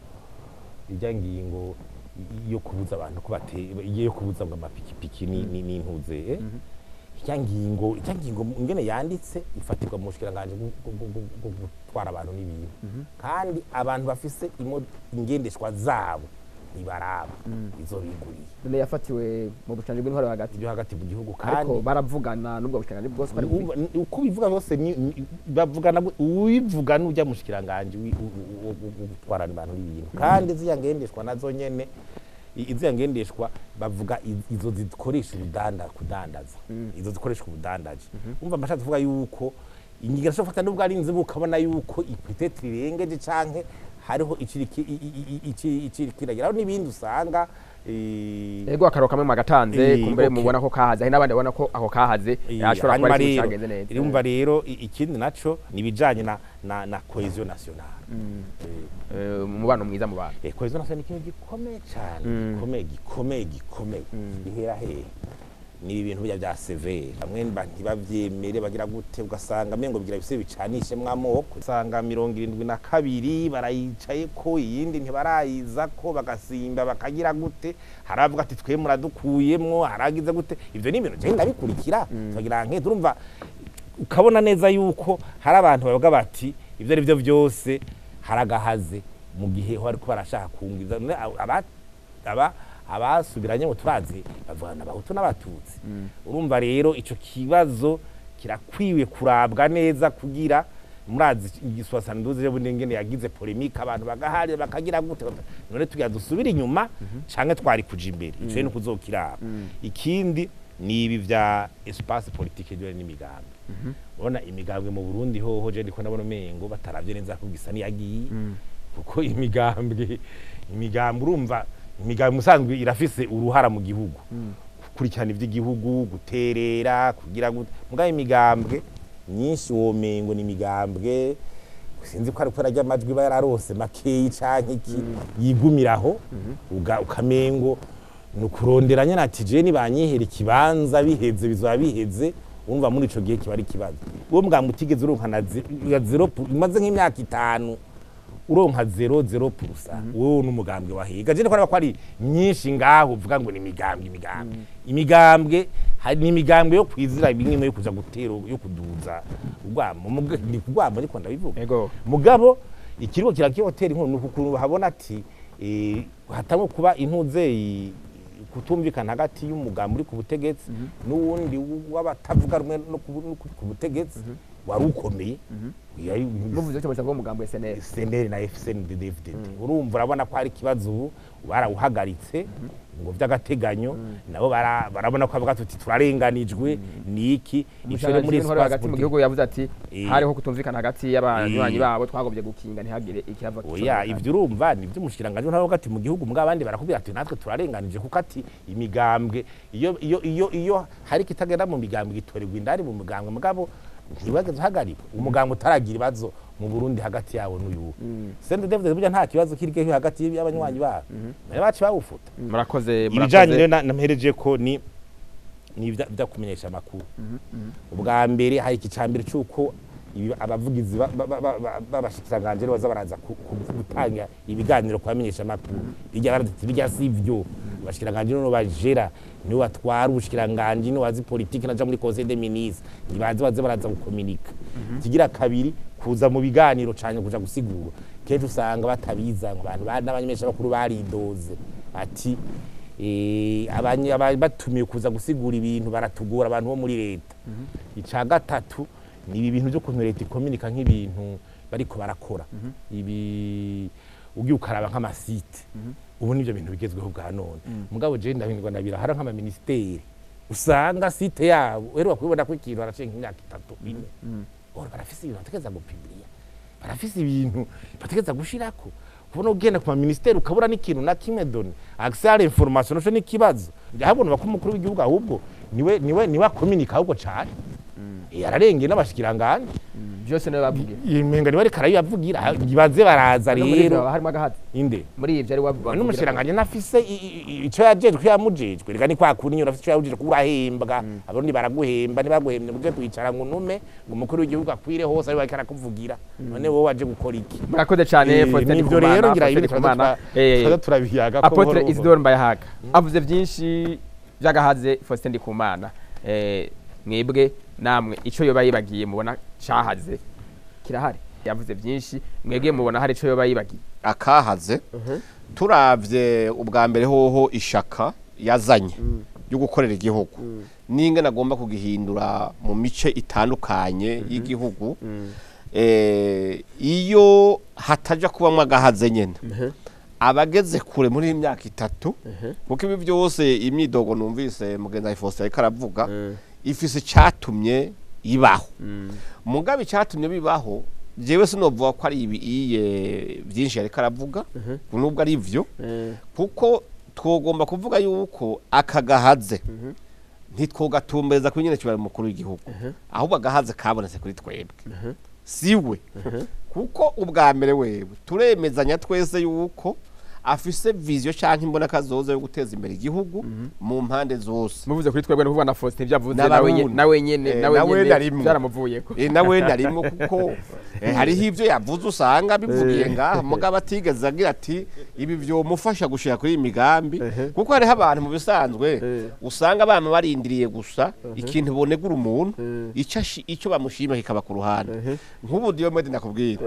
Speaker 2: yo kubuza abantu ko bate, yo kubuza ngo amapikipiki ni n'intuze, eh? Ijya ngingo ingene yanditse ifatirwa mu bushikiranganji bwo gutwara abantu n'ibintu, kandi abantu bafise ingendeshwa zabo ntibaraba izo biguriye.
Speaker 1: None yafatiwe mu bushikiranganji bw'intwaro hagati?
Speaker 2: Ibyo hagati mu gihugu.
Speaker 1: Ariko
Speaker 2: kandi
Speaker 1: baravugana n'ubwo bushikiranganji bwose bari
Speaker 2: Uko bivuga bose bavugana, uwivuga n'ujya mushikiranganje wo gutwara abantu n'ibintu. Kandi ziriya ngendeshwa nazo nyene, iziriya ngendeshwa bavuga izo zikoresha ubudanda kudandaza, izo zikoresha ubudandaji. Umva amashatse kuvuga yuko ingingo ashobora gufata nubwo ari inzibu, ukabona yuko peut-être irengeje canke hariho iciri kiragira n'ibindi usanga
Speaker 1: Ego, akaro kamwe mwagatanze. Kumbere mubona ko kahaze, hari n'abandi babona ko ako kahaze ashobora kuba
Speaker 2: Hanyuma
Speaker 1: ari ikintu
Speaker 2: rero,
Speaker 1: cyagenze neza.
Speaker 2: Urumva rero ikindi naco ni ibijanye na cohésion nationale.
Speaker 1: Umubano mwiza mu bantu.
Speaker 2: Cohésion nationale ni ikintu gikomeye cyane, gikomeye, gikomeye, gikomeye. Bihera hehe? Ni ibintu bijya bya CVR, bamwe ntibavyemere, bagira gute, ugasanga mengo bigira bise bicanishemwo amoko, usanga 72 barayicaye ko iyindi ntibarayiza ko bagasimba bakagira gute, haravuga ati twe muradukuyemwo, haragize gute. Ivyo ni ibintu je ndabikurikira, tukagira enquête, urumva ukabona neza yuko hari abantu bavuga bati ibyo ari byo byose haragahaze mu gihe ho ariko barashaka kungiza. None aba abasubiranye ngo turazi bavugana abahutu n'abatutsi. Urumva rero ico kibazo kirakwiwe kurabwa neza, kugira murazi igiswasanduze rero ngene yagize polémique, abantu bagahari bakagira gute, none tugira dusubire inyuma canke twari kuja imbere? Ico ni kuzokiraba. Ikindi ni ibi vya espace politique ryo n'imigambi. Ubona imigambwe mu Burundi hoho je ndiko ndabona umengo bataravye neza ko gisa niyagiye, kuko imigambwe urumva imigambwe musanzwe irafise uruhara mu gihugu, gukurikirana ivy'igihugu, guterera, kugira gute, mugabo imigambwe myinshi womengo ni imigambwe sinzi ko ari kubera ry'amajwi iba yararose makeyi canke iki, yigumiraho, ukamengo ni ukurondera nyene ati je nibanyihera ikibanza biheze bizoba biheze. Urumva muri ico gihe kiba ari ikibazo. Uwo mugambwe utigeze uronka na 0, imaze nk'imyaka 5 uronka 0.0%, wowe n'umugambwe wahiga. Je ndiko ko ari myinshi ngaho uvuga ngo ni imigambwe imigambwe, hari ni imigambwe yo kwizira bimwe yo kuja gutera, yo kuduza urwamo, ni kurwamo ariko ndabivuga. Mugabo ikiriho kirakihotera inkuru nuko habona ati hatamwe kuba intuze kutumvikana hagati y'umugambi uri ku butegetsi n'uwundi w'abatavuga rumwe no ku butegetsi wari ukomeye.
Speaker 1: Muvuze cyo mushaka umugambi wa SNL,
Speaker 2: SNL na FCNDD-FDD. Urumva urabona ko hari ikibazo ubu barawuhagaritse ngo vy'agateganyo, nabo barabona ko bavuga tuti turarenganijwe niki.
Speaker 1: Ico rero muri hagati mu gihugu yavuze ati hariho kutumvikana hagati y'abanywanyi babo, twagombye gukinga ntihagire ikirava.
Speaker 2: Oya, ivyo urumva ni vy'umushikiranganje ntabo hagati mu gihugu, mbwa abandi barakubwira ati natwe turarenganije, kuko ati imigambwe iyo iyo iyo iyo hari kitagenda mu migambwe gitorerwa indari mu mugambwe, mugabo ntiwageze uhagarikwa umugambwe utaragira ibibazo mu Burundi hagati yabo n'uyu. CNDD-FDD burya nta kibazo kiri hagati y'abanywanyi babo, bari baci bawufuta.
Speaker 1: Murakoze.
Speaker 2: Ibijanye rero nampereje ko ni ibya kumenyesha amakuru. Ubwa mbere hari ikicambere cyuko abavugizi babashikiranganje baza baraza gutanga ibiganiro kubamenyesha amakuru, bijya baradutse bijya sivyo. Abashikiranganje no bajera ni watwara ubushikiranganje ni wazi politique naja muri conseil des ministres, nibaze baze baraza gukominika. Kigira kabiri kuza mu biganiro cyane kuja gusigura, kenshi usanga batabiza ngo abantu n'abanyemesha bakuru baridoze ati batumiye kuza gusigura ibintu baratugora abantu bo muri leta. Ica gatatu ni ibi bintu byo kuntu leta ikominika nk'ibintu bariko barakora, ibi ugiye ukaraba nk'amasite ubu nivyo bintu bigezweho bwa none. Mugabo je ndabindwa ndabira hari nk'ama ministeri usanga site yabo uheruka kubibona ko ikintu haraciye nk'imyaka 3 4, ora barafise ibintu bategeza gupibliya, barafise ibintu bategeza gushirako. Kubona ugenda ku ma ministeri ukabura n'ikintu na kimwe done accès à l'information no n'ikibazo. Ndahabona ko umukuru w'igihugu ahubwo niwe niwe niwe akominika ahubwo cyane, yararengeye n'abashikiranganje
Speaker 1: byose niwe bavugira,
Speaker 2: imenga niwe ariko arabibavugira, baze baraza rero
Speaker 1: harimo agahatsi
Speaker 2: inde
Speaker 1: muri ivyo ari wavuga
Speaker 2: n'umushikiranganje nafise ico yajejwe yamujejwe, rega ni kwa kuni urafise ico yajejwe urahembwa, abarundi baraguhemba ntibaguhembe uje kwicara ngo nume ngo umukuru w'igihugu akwire hose ari arakuvugira, none wowe waje gukora iki?
Speaker 1: Murakoze cyane Faustin
Speaker 2: Ndikumana. Rero ngira ibintu turabiyaga ko
Speaker 1: Apotre Isidore Mbayahaga avuze byinshi byagahaze Faustin Ndikumana. Mwebwe namwe ico yoba yibagiye mubona cahaze kirahari, yavuze byinshi, mwebwe mubona hari ico yoba yibagiye
Speaker 4: akahaze? Turavye ubwa mbere hoho ishaka yazanye yo gukorera igihugu ninge nagomba kugihindura mu mice itandukanye y'igihugu, iyo hataja kubamwa agahaze nyene abageze kure muri imyaka 3, kuko ibi byose imyidogo numvise mugenzi Faustin ariko aravuga ifise cyatumye ibaho. Mugabe cyatumye bibaho jewe sinovuga ko ari ibi byinshi ariko aravuga nubwo ari ivyo, kuko twogomba kuvuga yuko akagahaze ntitwogatumbereza kuri nyene kibari mukuru w'igihugu, ahubwo agahaze kabonetse kuri twebwe siwe, kuko ubwa mbere wewe turemezanya twese yuko afise vision canke imbona kazoza yo guteza imbere igihugu mu mpande zose.
Speaker 1: Muvuze kuri twebwe n'uvuga na Faustin byavuze nawe nyene byaramuvuyeko,
Speaker 4: nawe narimo, kuko hariho ivyo yavuze usanga bivugiye ngaha mugabo atigeze agira ati ibi vyo mufasha gushira kuri imigambi, kuko hariho abantu mu bisanzwe usanga bama barindiriye gusa ikintu bonegura umuntu ico bamushima kikaba ku ruhande. Nk'ubu Diomede ndakubwira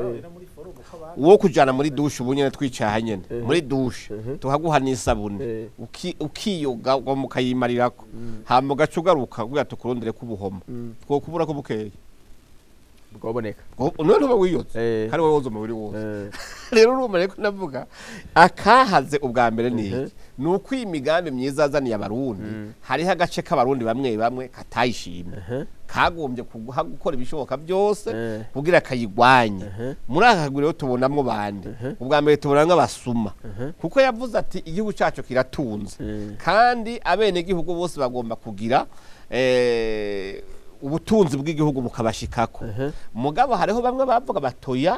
Speaker 4: uwo kujana muri douche ubu nyene twicaha nyene muri douche tuhaguha n'isabune ukiyoga mukayimarirako, hama ugacugaruka kugira tukurondere kubuhoma twokubura ko bukeye
Speaker 1: bwoboneka
Speaker 4: none uba wiyotse kandi wowe woza umubiri wose. Rero urumva reko ndavuga akahaze ubwa mbere ni iki, ni uko imigambi myiza azaniye abarundi hariho agace k'abarundi bamwe bamwe katayishima, kagombye gukora ibishoboka byose kugira kayigwanye. Muri aka kagwi rero tubonamwo bande, ubwa mbere tubonamwo abasuma, kuko yavuze ati igihugu cyacu kiratunze kandi abenegihugu bose bagomba kugira ubutunzi bw'igihugu bukabashikako. Mugabo hariho bamwe bavuga batoya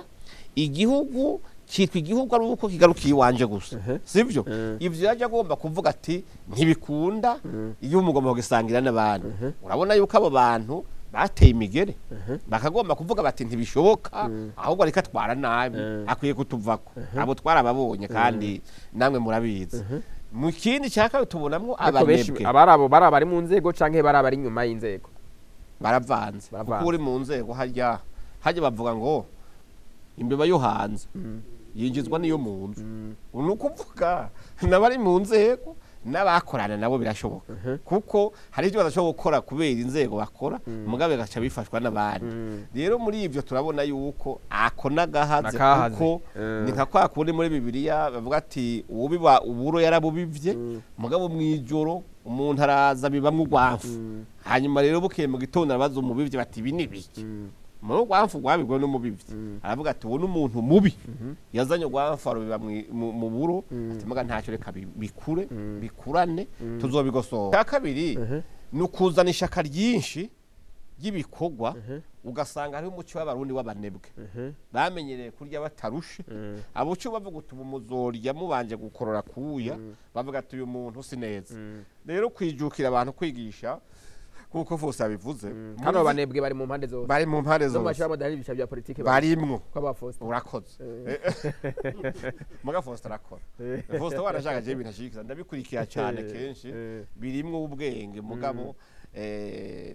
Speaker 4: igihugu cyitwa igihugu ari uko kigarukiye iwanje gusa, sivyo? Ivyo yaje agomba kuvuga ati ntibikunda iyo mugomba kugisangira n'abandi. Urabona yuko abo bantu Bateye imigere bakagomba kuvuga bati ntibishoboka, ahubwo ariko atwara nabi, akwiye kutuvako. Abo twarababonye kandi namwe murabizi. Mu kindi cya kabiri tubonamwo
Speaker 1: Ariko benshi
Speaker 4: abanebwe.
Speaker 1: Abari abo bari abari mu nzego canke bari abari inyuma y'inzego?
Speaker 4: Baravanze.
Speaker 1: Baravanze.
Speaker 4: Kuko uri mu nzego harya hajya bavuga ngo imbeba yo hanze yinjizwa n'iyo mu nzu. Ni ukuvuga n'abari mu nzego n'abakorana nabo birashoboka, kuko hari ibyo badashobora gukora kubera inzego bakora, mugabe gaca bifashwa n'abandi. Rero muri ibyo turabona yuko ako n'agahaze.
Speaker 1: Nakahaze.
Speaker 4: Kuko ni nka kwa kundi muri Bibiliya bavuga ati uwubiba uburo yarabubivye, mugabo mw'ijoro umuntu araza bibamwo urwamfu. Hanyuma rero bukeye mu gitondo arabaza umubivyi bati ibi ni biki? Muri urwamfu rwabibwe n'umubivyi, aravuga ati uwo ni umuntu mubi yazanye urwamfu arubiba mu buro. Ati muga ntacyo, reka bikure bikurane, tuzobigosora. Icya kabiri ni ukuzana ishaka ryinshi ry'ibikorwa, ugasanga hariho umuco w'Abarundi w'abanebwe bamenyereye kurya batarushe. Abuco bavuga uti ubu muzorya mubanje gukorora kuya, bavuga ati uyu muntu si neza. Rero kwijukira abantu kwigisha, kuko Fose abivuze.
Speaker 1: Hano abanebwe bari mu mpande zose.
Speaker 4: Bari mu mpande
Speaker 1: No mu
Speaker 4: zose.
Speaker 1: mashirahamwe adahari ibisha bya politike
Speaker 4: Barimwo.
Speaker 1: Kw'aba Faustin.
Speaker 4: Urakoze. Muga Faustin arakora. Faustin warashaka je ibintu ashyigikiza, ndabikurikira cyane kenshi, birimwo ubwenge. Mugabo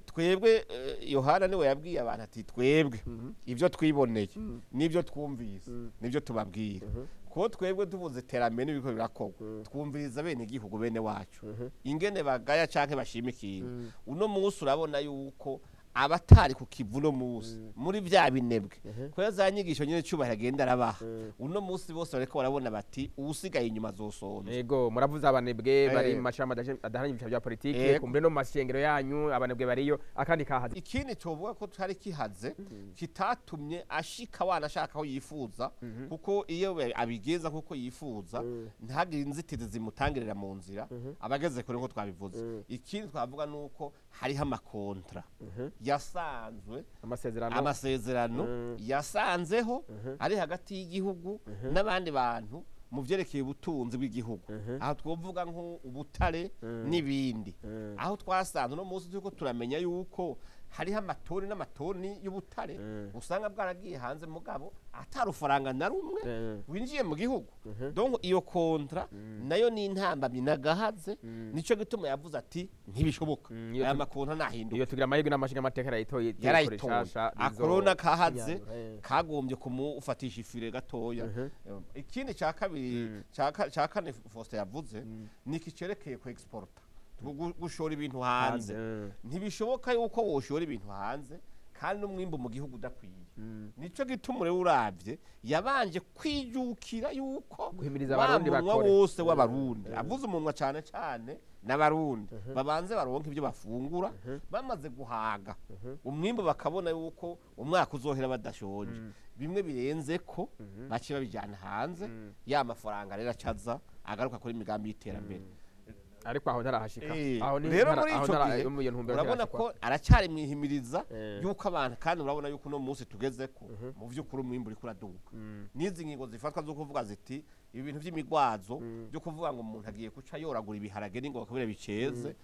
Speaker 4: twebwe, Yohana niwe yabwiye abantu ati twebwe ibyo twiboneye n'ibyo twumvise n'ibyo tubabwira, kuko twebwe tuvuze iterambere n'ibiko birakorwa, twumviriza bene igihugu, bene wacu, ingene bagaya canke bashima ikintu. Uno munsi urabona yuko abatari ku kivu uno munsi muri vya binebwe, kubera za nyigisho nyene Cyubahiro agenda arabaha, uno munsi bose bariko barabona bati uwusigaye inyuma azosonza.
Speaker 1: Yego, muravuze abanebwe bari mu mashirahamwe adaharanira ibisha bya politike, kumbure no mu mashengero yanyu abanebwe bariyo. Akandi kahaze?
Speaker 4: Ikindi tuvuga ko tutari kihaze kitatumye ashika wana ashaka aho yifuza, kuko iyo abigeza kuko yifuza ntagire inzitizi zimutangirira mu nzira, abageze kure nko twabivuze. Ikindi twavuga nuko hariho ama contrats yasanzwe.
Speaker 1: Amasezerano.
Speaker 4: Amasezerano yasanzeho ari hagati y'igihugu n'abandi bantu mu vyerekeye ubutunzi bw'igihugu, aho twovuga nk'ubutare n'ibindi, aho twasanze uno munsi turiko turamenya yuko hariho amatoni n'amatoni y'ubutare usanga bwaragiye hanze, mugabo atarufaranga na rumwe winjiye mu gihugu. Donc iyo contrat nayo ni intambamyi nagahaze. Nico gituma yavuze ati ntibishoboka,
Speaker 1: iyo
Speaker 4: aya ma contrats nahinduka.
Speaker 1: Iyo tugira amahirwe n'amashinga amateka yarayitoye itegeko
Speaker 4: Yarayitoye.
Speaker 1: rishasha.
Speaker 4: Akorona kahaze kagombye kumufatisha ifire gatoya. Ikindi cya kabiri, cya kane Faustin yavuze ni iki cerekeye ku exporta, gushora ibintu hanze. Ntibishoboka yuko woshora ibintu hanze kandi n'umwimbu mu gihugu udakwiye. Nico gituma rero uravye yabanje kwijukira yuko
Speaker 1: Guhimiriza
Speaker 4: wa
Speaker 1: Abarundi
Speaker 4: munwa
Speaker 1: bakore.
Speaker 4: wose w'Abarundi, avuze umunwa cane cane n'Abarundi, babanze baronke ibyo bafungura. Bamaze guhaga umwimbu, bakabona yuko umwaka uzohera badashonje, bimwe birenze ko bace babijyana hanze, ya mafaranga rero acaza agaruka kuri imigambi y'iterambere.
Speaker 1: Ariko aho ntarahashika. Aho ni
Speaker 4: Rero muri
Speaker 1: aho
Speaker 4: ico gihe
Speaker 1: muri iyo ntumbero
Speaker 4: urabona
Speaker 1: ntarahashikwa.
Speaker 4: ko aracyari mwihimiriza yuko abantu, kandi urabona yuko uno munsi tugeze ko mu vy'ukuri umwimbu uriko uraduka, n'izi ngingo zifatwa zo kuvuga ziti ibi bintu vy'imigwazo byo kuvuga ngo umuntu agiye kuca yoragura ibiharage n'ingoga kubera biceze,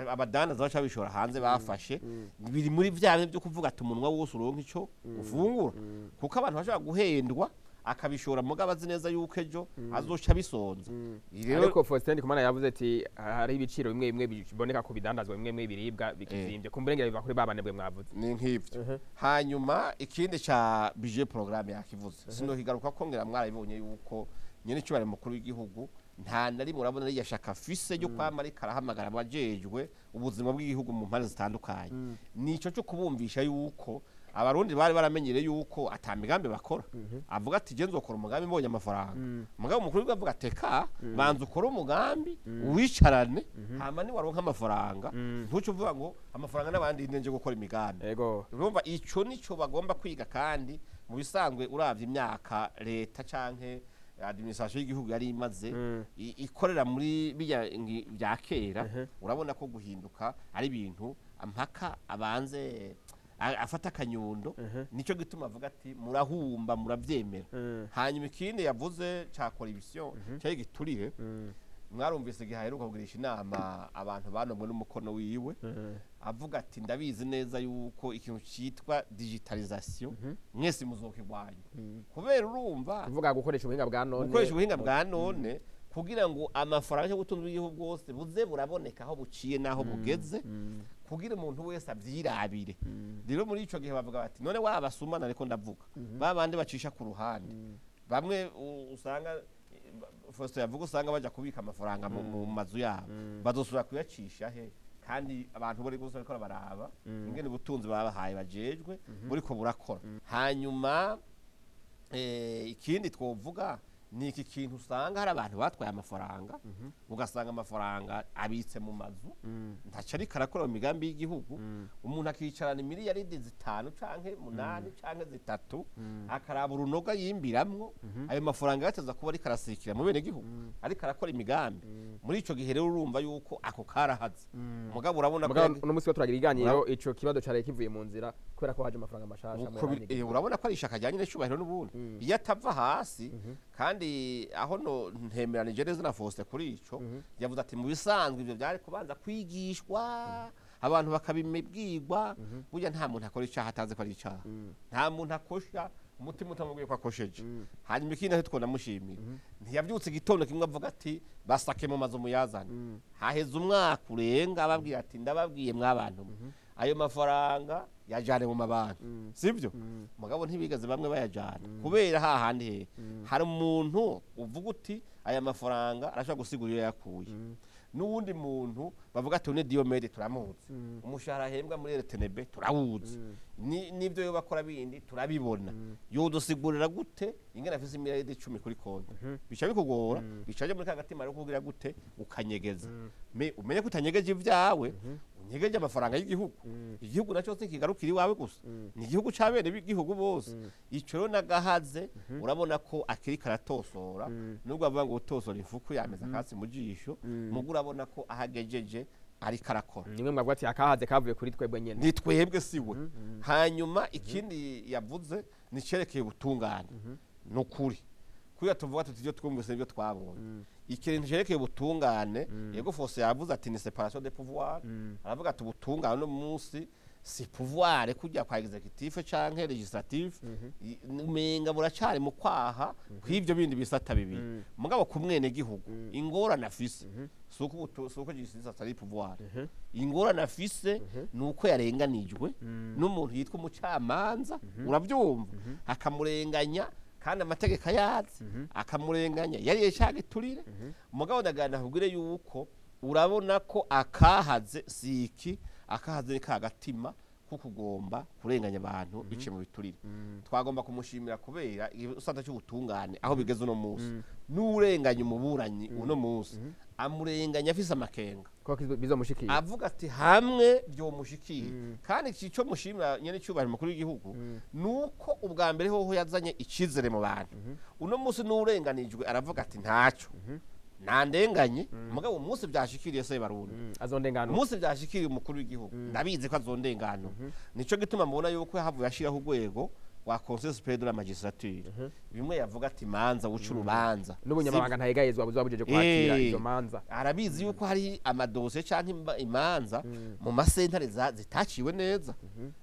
Speaker 4: abadandaza baca babishora hanze, bafashe biri muri vya bintu byo kuvuga ati umunwa wose uronka ico ufungura, kuko abantu bashobora guhendwa akabishora, mugabo azi neza yuko ejo azoca bisonza. Rero
Speaker 1: Ariko Faustin Ndikumana yavuze ati hari ibiciro bimwe bimwe biboneka ku bidandazwa bimwe bimwe, ibiribwa bikizimbye, kumburengera biva kuri babanebwe mwavuze.
Speaker 4: Ni nk'ivyo. Hanyuma ikindi ca budget programme yakivuze, sinokigaruka ko ngira mwarabibonye yuko nyene cyubahiro mukuru w'igihugu nta na rimwe urabona ariya shaka afise ryo kwama ariko arahamagara abajejwe ubuzima bw'igihugu mu mpande zitandukanye. Nico cyo kubumvisha yuko Abarundi bari baramenyere yuko ata migambi bakora. Avuga ati je nzokora umugambi mbonye amafaranga. Mugabo umukuru w'igihugu avuga ati ka banza ukore umugambi uwicarane, hama niwaronka amafaranga ntuce uvuga ngo amafaranga n'abandi nje gukora imigambi. Urumva ico nico bagomba kwiga. Kandi mu bisanzwe uravye imyaka leta canke administration y'igihugu yari imaze ikorera muri bijya bya kera, urabona ko guhinduka ari ibintu ampaka abanze afata akanyundo. Nico gituma avuga ati murahumba muravyemera. Hanyuma ikindi yavuze ca corruption cyari giturire. Mwarumvise igihe aheruka kugirisha inama abantu banomwe n'umukono wiwe, avuga ati ndabizi neza yuko ikintu cyitwa digitalisation mwese muzokirwanya, kubera urumva
Speaker 1: kuvuga gukoresha ubuhinga bwa none,
Speaker 4: gukoresha ubuhinga bwa none kugira ngo amafaranga yo gutunga igihugu bwose buze buraboneka aho buciye n'aho bugeze, kugira umuntu wese avyirabire. Rero muri ico gihe bavuga bati none wabasumana, ariko ndavuga ba bandi bacisha ku ruhande, bamwe usanga Faustin yavuga, usanga baja kubika amafaranga mu mazu yabo, bazosubira kuyacisha he kandi abantu bari gusa bariko baraba ingene ubutunzi babahaye bajejwe buriko burakora. Hanyuma ikindi twovuga ni iki kintu usanga hari abantu batwaye amafaranga, ugasanga amafaranga abitse mu mazu, ntaco ariko arakora mu migambi y'igihugu. Umuntu akicarana miliyaridi 5 canke 8 canke 3, akaraba urunoga yimbiramwo ayo mafaranga yateza kuba ariko arasikira mu bene gihugu, ariko arakora imigambi. Muri ico gihe rero urumva yuko ako karahaze. Mugabo urabona ko
Speaker 1: uno munsi turagira iganiro, ico kibazo caraye kivuye mu nzira kubera ko haje amafaranga mashasha.
Speaker 4: Urabona ko ari ishaka ryanye n'icubahiro n'ubundi iyo atava hasi. Kandi aho no ntemeranije neza na Faustin kuri ico, yavuze ati mu bisanzwe ivyo byari kubanza kwigishwa abantu bakabimibwirwa. Burya nta muntu akora icaha atazi ko ari icaha, nta muntu akosha umutima utamubwiye ko akosheje. Hanyuma ikindi naho twonamushimira, ntiyavyutse igitondo kimwe avuga ati basake mu mazu muyazane. Haheze umwaka urenga ababwira ati ndababwiye mwabantu ayo mafaranga yajane mu mabanki, sivyo? Mugabo ntibigeze bamwe bayajana kubera hahandi he hari umuntu uvuga uti aya mafaranga arashobora gusigura iyo yakuye, n'uwundi muntu bavuga ati une Diomede turamuzi, umushahara ahembwa muri RTNB turawuzi, n'ibyo yo bakora bindi turabibona, yodusigurira gute ingene afise miliyaridi 10 kuri konti? Bica bikugora, bica muri kagatima rero kugira gute ukanyegeza. Umenye ko utanyegeje ivyawe, unyegeje amafaranga y'igihugu. Igihugu nacyo kigarukira iwawe gusa, ni igihugu c'abene b'igihugu bose. Ico rero nagahaze, urabona ko akiri karatosora, nubwo avuga ngo utosora imfuku yameza akatsi mu jisho, mugo urabona ko ahagejeje ariko arakora.
Speaker 1: Nimwe mwavuga ati akahaze kavuye kuri twebwe nyene,
Speaker 4: ni twebwe siwe. Hanyuma ikindi yavuze ni cerekeye ubutungane, nukuri kuya tuvuga tuti ibyo twumvise ibyo twabonye. Ikintu cerekeye ubutungane, yego Faustin yavuze ati ni séparation des pouvoirs, aravuga ati ubutungane no munsi si pouvoir kujya kwa executif canke legislatif, umenga buracari mu kwaha kw'ivyo bindi bisata bibiri. Mugabo ku mwene gihugu ingorane afise suko suko justice atari pouvoir, ingorane afise nuko yarenganijwe n'umuntu yitwa umucamanza, uravyumva, akamurenganya kandi amategeko yazi, akamurenganya yari yashagiturire. Mugabo ndagana kubwire yuko urabona ko akahaze siki akahaze ka gatima kukugomba kurenganya abantu bice mu biturire. Twagomba kumushimira kubera igisata cy'ubutungane aho bigeze uno munsi, n'urenganya umuburanyi uno munsi amurenganya afise amakenga
Speaker 1: ko bizomushikiye,
Speaker 4: avuga ati hamwe byomushikiye. Kandi ico mushimira nyene cyubahiro mukuru w'igihugu nuko ubwa mbere hoho yazanye icizere mu bantu. Uno munsi n'urenganijwe aravuga ati ntaco nandenganye, mugabo umunsi byashikiriye se barundi
Speaker 1: azondengano,
Speaker 4: umunsi byashikiriye umukuru w'igihugu ndabizi ko azondengano. Nico gituma mubona yuko havuye ashiraho urwego wa Conseil supérieur de la magistrature, bimwe yavuga ati manza uca urubanza
Speaker 1: n'ubunyamabanga ntayegayezwa buzoba bujeje kwakira izo manza.
Speaker 4: Arabizi yuko hari amadosiye canke imanza mu masentare zitaciwe neza.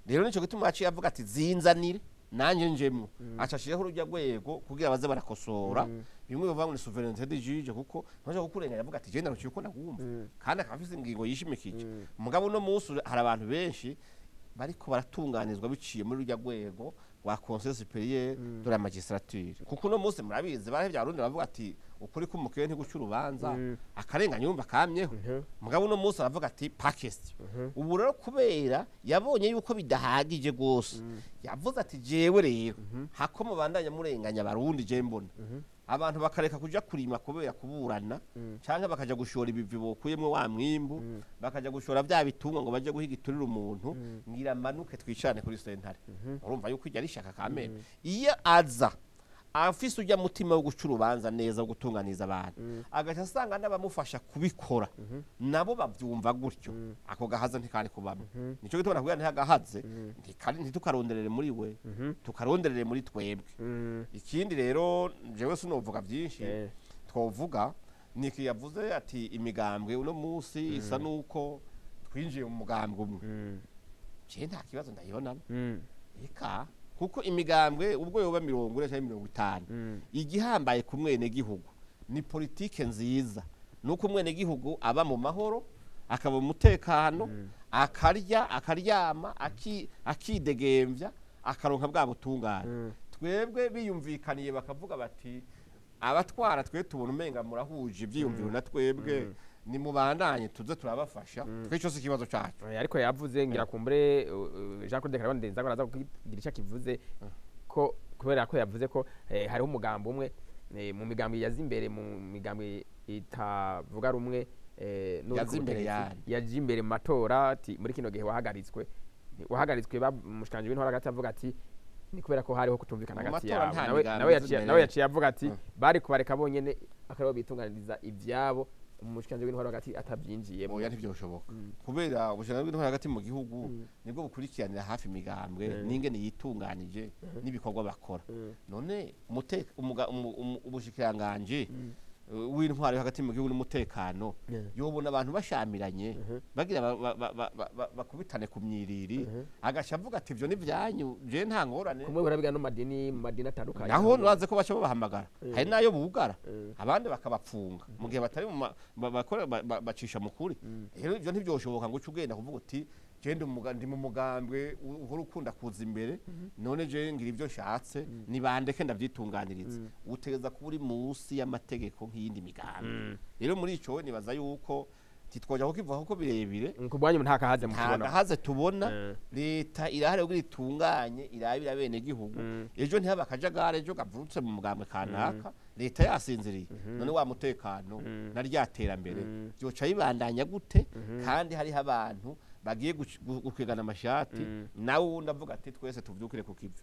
Speaker 4: Rero nico gituma yaciye avuga ati zinzanire nanje njemwo, acashiraho urujya rwego kugira baze barakosora. Bimwe bavuga ngo ni souveraineté de juge, kuko ntaje kukurenganya avuga ati je ndaruciye uko ndagumva, kandi akaba afise ingingo yishimikije. Mugabo no munsi hari abantu benshi bariko baratunganizwa biciye muri rujya rwego wa Conseil supérieur de la magistrature, kuko no munsi murabizi barahevye abarundi bavuga ati ukuri k'umukene ntiguca urubanza, akarenganya yumva kamyeho. Mugabo no munsi aravuga ati pas question. Ubu rero kubera yabonye yuko bidahagije gose, yavuze ati jewe rero hako mubandanya murenganya abarundi, je mbona abantu bakareka kuja kurima kubera kuburana, canke bakaja gushora ibivi bokuyemwe wa mwimbu, bakaja gushora bya bitungwa ngo baje guhiga iturira umuntu, ngira manuke twicane kuri sentare. Urumva yuko ijya rishaka kamere iyo aza afise ujya mutima wo guca urubanza neza, gutunganiza abantu, agaca asanga n'abamufasha kubikora nabo bavyumva gutyo, ako gahaza ntikari kubamo. Nico gituma nakubwira ntihagahaze, ntitukaronderere muri we, tukaronderere muri twebwe. Ikindi rero jewe sinovuga byinshi twovuga Niki yavuze ati imigambwe uno munsi isa nuko twinjiye mu mugambwe umwe. Je nta kibazo ndayibonamo. Eka kuko imigambwe ubwo yoba 40 cyangwa 50, igihambaye ku mwene gihugu ni politike nziza, nuko umwene gihugu aba mu mahoro, akaba umutekano, akarya, akaryama, akidegemvya, akaronka bwa butungane. Twebwe biyumvikaniye bakavuga bati abatwara twe tubona umenga murahuje ivyiyumviro na twebwe, ni mubandanye tuze turabafasha, twe cyo si ikibazo cacu.
Speaker 1: Ariko yavuze ngira kumbure Jean Claude Karabandi Ndenza araza kugira icyo akivuze ko, kubera ko yavuze ko hariho umugambi umwe mu migambi yaza imbere, mu migambi itavuga rumwe n'uri
Speaker 4: Yaza
Speaker 1: ku
Speaker 4: imbere
Speaker 1: butegetsi,
Speaker 4: yani.
Speaker 1: yaje imbere mu matora, ati muri kino gihe wahagaritswe umushikanje w'intwaro hagati avuga ati ni kubera ko hariho kutumvikana
Speaker 4: Mu
Speaker 1: hagati
Speaker 4: matora
Speaker 1: yabo.
Speaker 4: nta
Speaker 1: Nawe
Speaker 4: migambi
Speaker 1: nawe
Speaker 4: iza
Speaker 1: yaciye
Speaker 4: imbere.
Speaker 1: Nawe yaciye avuga ati bari kubareka bonyene akaribo bitunganiriza ivyabo, umushikanje w'intwaro hagati atavyinjiyemo.
Speaker 4: Oya, ntibyoshoboka, kubera ubushobozi bw'intwaro hagati mu gihugu nibwo bukurikiranira hafi imigambwe n'ingene yitunganije n'ibikorwa bakora. None ubushikiranganje w'intwaro yo hagati mu gihugu n'umutekano yobona abantu bashamiranye bagira bakubitane ku myiriri, agaca avuga ati ivyo ni vyanyu, je nta ngorane?
Speaker 1: Kumwe barabiga no mu madini atandukanye.
Speaker 4: Naho nuraze ko baca babahamagara, hari n'ayo bugara, abandi bakabapfunga mu gihe batari mu bakora bacisha mu kuri. Rero ivyo ntibyoshoboka ngo uce ugenda kuvuga uti je ndi mu mugambwe uhora ukunda kuza imbere, none je ngira ivyo nshatse, nibandeke ndavyitunganiriza. Utegereza kuba uri munsi y'amategeko nk'iyindi migambi. Rero muri ico we nibaza yuko titwoja kukivuga kuko birebire.
Speaker 1: Ku bwanyu nta kahaze
Speaker 4: Nta
Speaker 1: mukibona?
Speaker 4: gahaze tubona. Leta irahari kugira itunganye, irabira bene gihugu, ejo ntihaba akajagari, ejo gavutse mu mugambwe kanaka leta yasinziriye. None wa mutekano na rya terambere byoca bibandanya gute kandi hariho abantu bagiye gukwegana amashati, nawe wundi avuga ati twese tuvyukire ku kivi?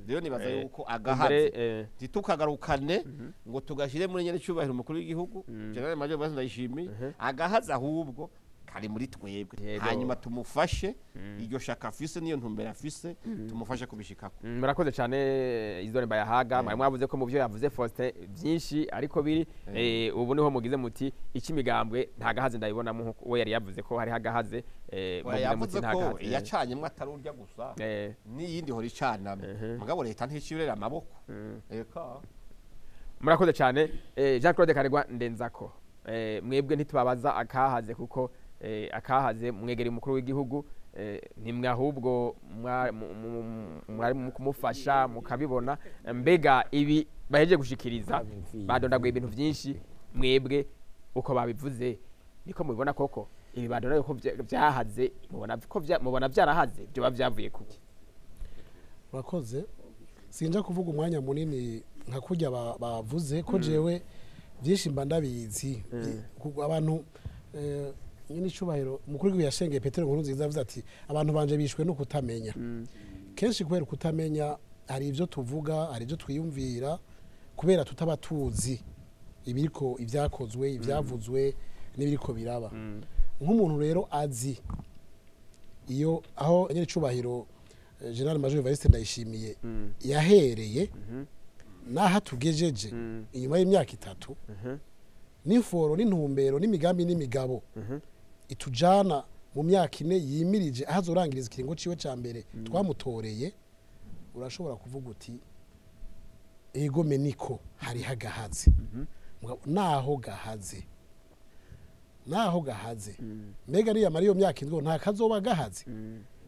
Speaker 4: Rero nibaza yuko agahaze ntitukagarukane ngo tugashire muri nyene cyubahiro umukuru w'igihugu General Major Blaise Ndayishimiye. Agahaze ahubwo kari muri twebwe. Hanyuma tumufashe iryo shaka afise, niyo ntumbero afise, tumufashe kubishikako.
Speaker 1: Murakoze cyane Isidore Mbayahaga. Mwari mwavuze ko mu byo yavuze Faustin byinshi ariko biri ubu niho mugize muti ikimigambwe nta gahaze ndabibonamo, nkuko we yari yavuze ko hariho agahaze,
Speaker 4: Oya,
Speaker 1: mugize muti
Speaker 4: yavuze
Speaker 1: nta
Speaker 4: ko
Speaker 1: gahaze.
Speaker 4: yacanyemwo atari urya gusa, n'iyindi hora icanamwe, mugabo leta nticirera amaboko eka.
Speaker 1: Murakoze cyane Jean Claude Karegwa Ndenzako. Mwebwe ntitubabaza akahaze kuko akahaze mwegereye umukuru w'igihugu, nimwe ahubwo mwari mu kumufasha mukabibona. Mbega ibi bahejeje gushikiriza, badondaguye ibintu byinshi, mwebwe uko babivuze niko mubibona koko? Ibi badondaguye ko vyahaze, mubona ko mubona vyarahaze, byoba vyavuye kuki?
Speaker 3: Urakoze. Sinja kuvuga umwanya munini nka kurya bavuze ko jewe byinshi mba ndabizi. Kuko abantu nyine icubahiro umukuru w'igihugu yashengeye Petero Nkurunziza avuze ati abantu banje bishwe no kutamenya. Kenshi kubera kutamenya hari ibyo tuvuga, hari ibyo twiyumvira, kubera tutaba tuzi ibiriko, ibyakozwe, ibyavuzwe n'ibiriko biraba. Nk'umuntu rero azi iyo aho nyine icubahiro General Major Evariste Ndayishimiye yahereye n'aho atugejeje inyuma y'imyaka 3, n'iforo n'intumbero n'imigambi n'imigabo itujana mu myaka 4 yimirije aho azorangiriza ikiringo ciwe ca mbere twamutoreye, urashobora kuvuga uti ego meniko hariho agahaze. Mugabo naho gahaze, naho gahaze, mbega niyamara iyo myaka 7 nta kazoba gahaze?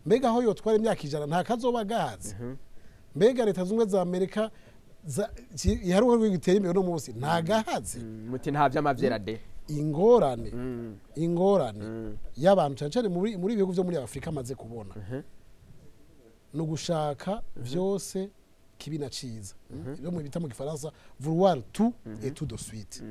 Speaker 3: Mbega aho yotwara imyaka 100 nta kazoba gahaze? Mbega Leta Zunze Ubumwe za Amerika iharuwe gitera imbere uno munsi nta gahaze?
Speaker 1: Muti nta vy'amavyera de.
Speaker 3: Ingorane y'abantu cyane cyane muri ibihugu byo muri Afurika amaze kubona ni ugushaka vyose kibi na ciza, ibyo mu bita mu Gifaransa vouloir tout et tout de suite.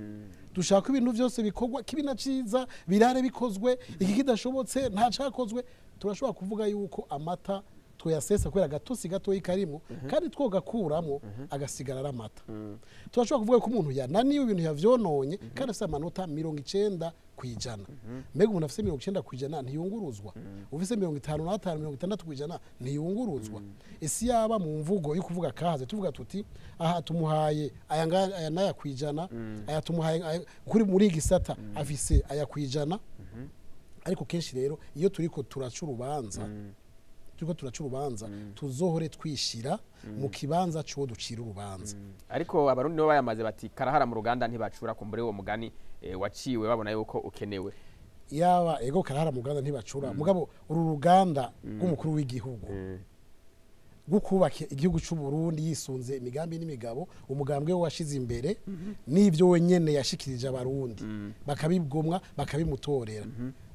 Speaker 3: Dushaka ibintu byose bikorwa kibi na ciza, birare bikozwe, iki kidashobotse nta cakozwe. Turashobora kuvuga yuko amata Twayasesa kubera gatosi gatoyi karimo, kandi twogakuramo agasigara ari amata. Turashobora kuvuga ko umuntu yananiwe, ibintu yavyononye, kandi afise amanota 90%. Mbega umuntu afise 90% ntiyunguruzwa? Ufise 55, 60% ntiyunguruzwa? Isi yaba mu mvugo yo kuvuga kahaze, tuvuga tuti aha tumuhaye aya ngaya, aya n'aya kwijana, aya tumuhaye kuri muri gisata afise aya kwijana. Ariko kenshi rero iyo turiko turaca urubanza, turiko turaca urubanza, tuzohore twishira mu kibanza c'uwo ducira urubanza.
Speaker 1: Ariko Abarundi nibo bayamaze bati karahara mu ruganda ntibacura. Kumbure uwo mugani waciwe babona yuko ukenewe.
Speaker 3: Yaba ego, karahara mu ruganda ntibacura, mugabo uru ruganda rw'umukuru w'igihugu rwo kubaka igihugu cy'u Burundi yisunze imigambi n'imigabo umugambwe we washize imbere, n'ibyo wenyene yashikirije Abarundi bakabigomwa, bakabimutorera,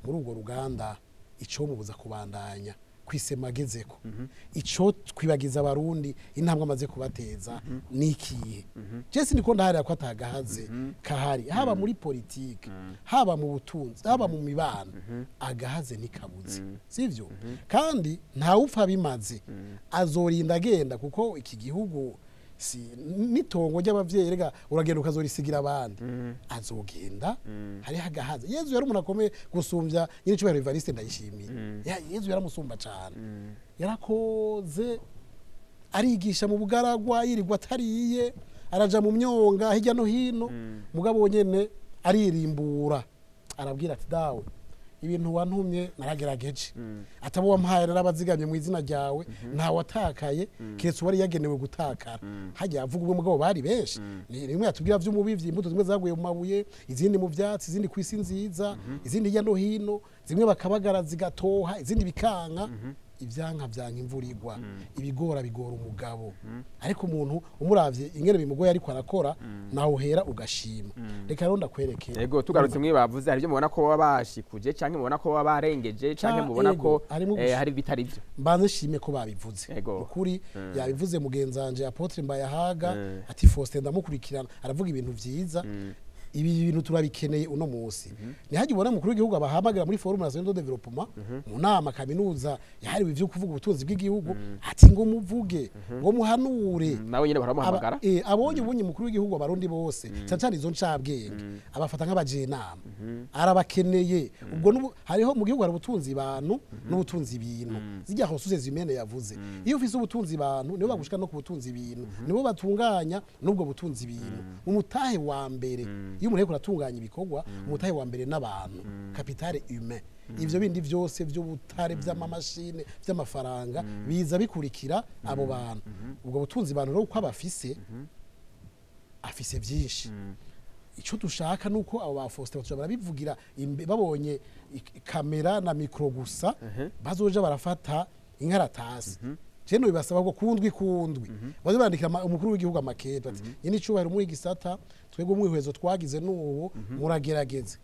Speaker 3: muri urwo ruganda ico mubuza kubandanya kwisema agezeko, ico twibagiza Abarundi intambwe amaze kubateza nikihe? Je siniko ndaharira ko atagahaze kahari, haba muri politike, haba mu butunzi, haba mu mibano, agahaze ntikabuze, sivyo? Kandi ntawupfa bimaze, azorinda agenda, kuko iki gihugu si nitongo ry'abavyeyi. Rega uragenda ukazorisigira abandi. Azogenda hariho agahaze. Yezu yari umuntu akomeye gusumbya nyine icubahiro Evariste Ndayishimiye. Yezu yaramusumba cane, yarakoze, arigisha mu bugaragwa, yirirwa atariye, araja mu myonga hirya no hino, mugabo nyene aririmbura, arabwira ati: "Dawe, ibintu wantumye naragerageje, atabo wampaye narabazigamye mu izina ryawe, nta watakaye keretse uwari yagenewe gutakara." Hajya avuga ubwo, mugabo bari benshi. Ni rimwe yatubwira vy'umubivyi, imbuto zimwe zaguye mu mabuye, izindi mu vyatsi, izindi kw'isi nziza, izindi hirya no hino, zimwe bakabagara zigatoha, izindi bikanka. Ivyanka vyanka imvura igwa, ibigora bigora umugabo. Ariko umuntu umuravye ingene bimugoye ariko arakora, nawe uhera ugashima. Reka rero ndakwereke.
Speaker 1: Ego, tugarutse mwe bavuze, hari ibyo mubona ko baba bashikuje, canke mubona ko baba barengeje, canke mubona ko
Speaker 3: Ego, harimo
Speaker 1: hari bitari byo?
Speaker 3: Mbanze nshime ko babivuze. Ukuri yabivuze mugenzanje Apôtre Mbayahaga, ati: "Faustin ndamukurikirana, aravuga ibintu vyiza." Ibi bintu turabikeneye uno munsi. Ntihajye ubona umukuru w'igihugu abahamagara muri Forum National de Développement, mu nama kaminuza yahariwe ivyo kuvuga ubutunzi bw'igihugu, ati ngo muvuge, ngo muhanure.
Speaker 1: Nawe nyine baramuhamagara.
Speaker 3: Abonye ubunye umukuru w'igihugu, Abarundi bose, cyane cyane izo ncabwenge, abafata nk'abajenama, arabakeneye. Ubwo hariho mu gihugu hari ubutunzi bantu n'ubutunzi ibintu, zijya ressources humaines yavuze. Iyo ufise ubutunzi bantu, nibo bagushika no ku butunzi ibintu, nibo batunganya n'ubwo butunzi ibintu. Umutahe wa mbere iyo umuntu ariko aratunganya ibikorwa, umutahe wa mbere n'abantu, capital humain. Ivyo bindi vyose vy'ubutare, vy'amamashine, vy'amafaranga, biza bikurikira abo bantu. Ubwo butunzi bantu rero uko abafise, afise byinshi. Icyo dushaka nuko abo ba Faustin batuja barabivugira babonye kamera na micro gusa, bazoja barafata inkaratasi. Je no bibasaba ko kundwi kundwi baze bandikira umukuru w'igihugu amakete, ati: "Nyine icubahiro, muri gisata twebwe umwihwezo twagize n'ubu, muragerageze."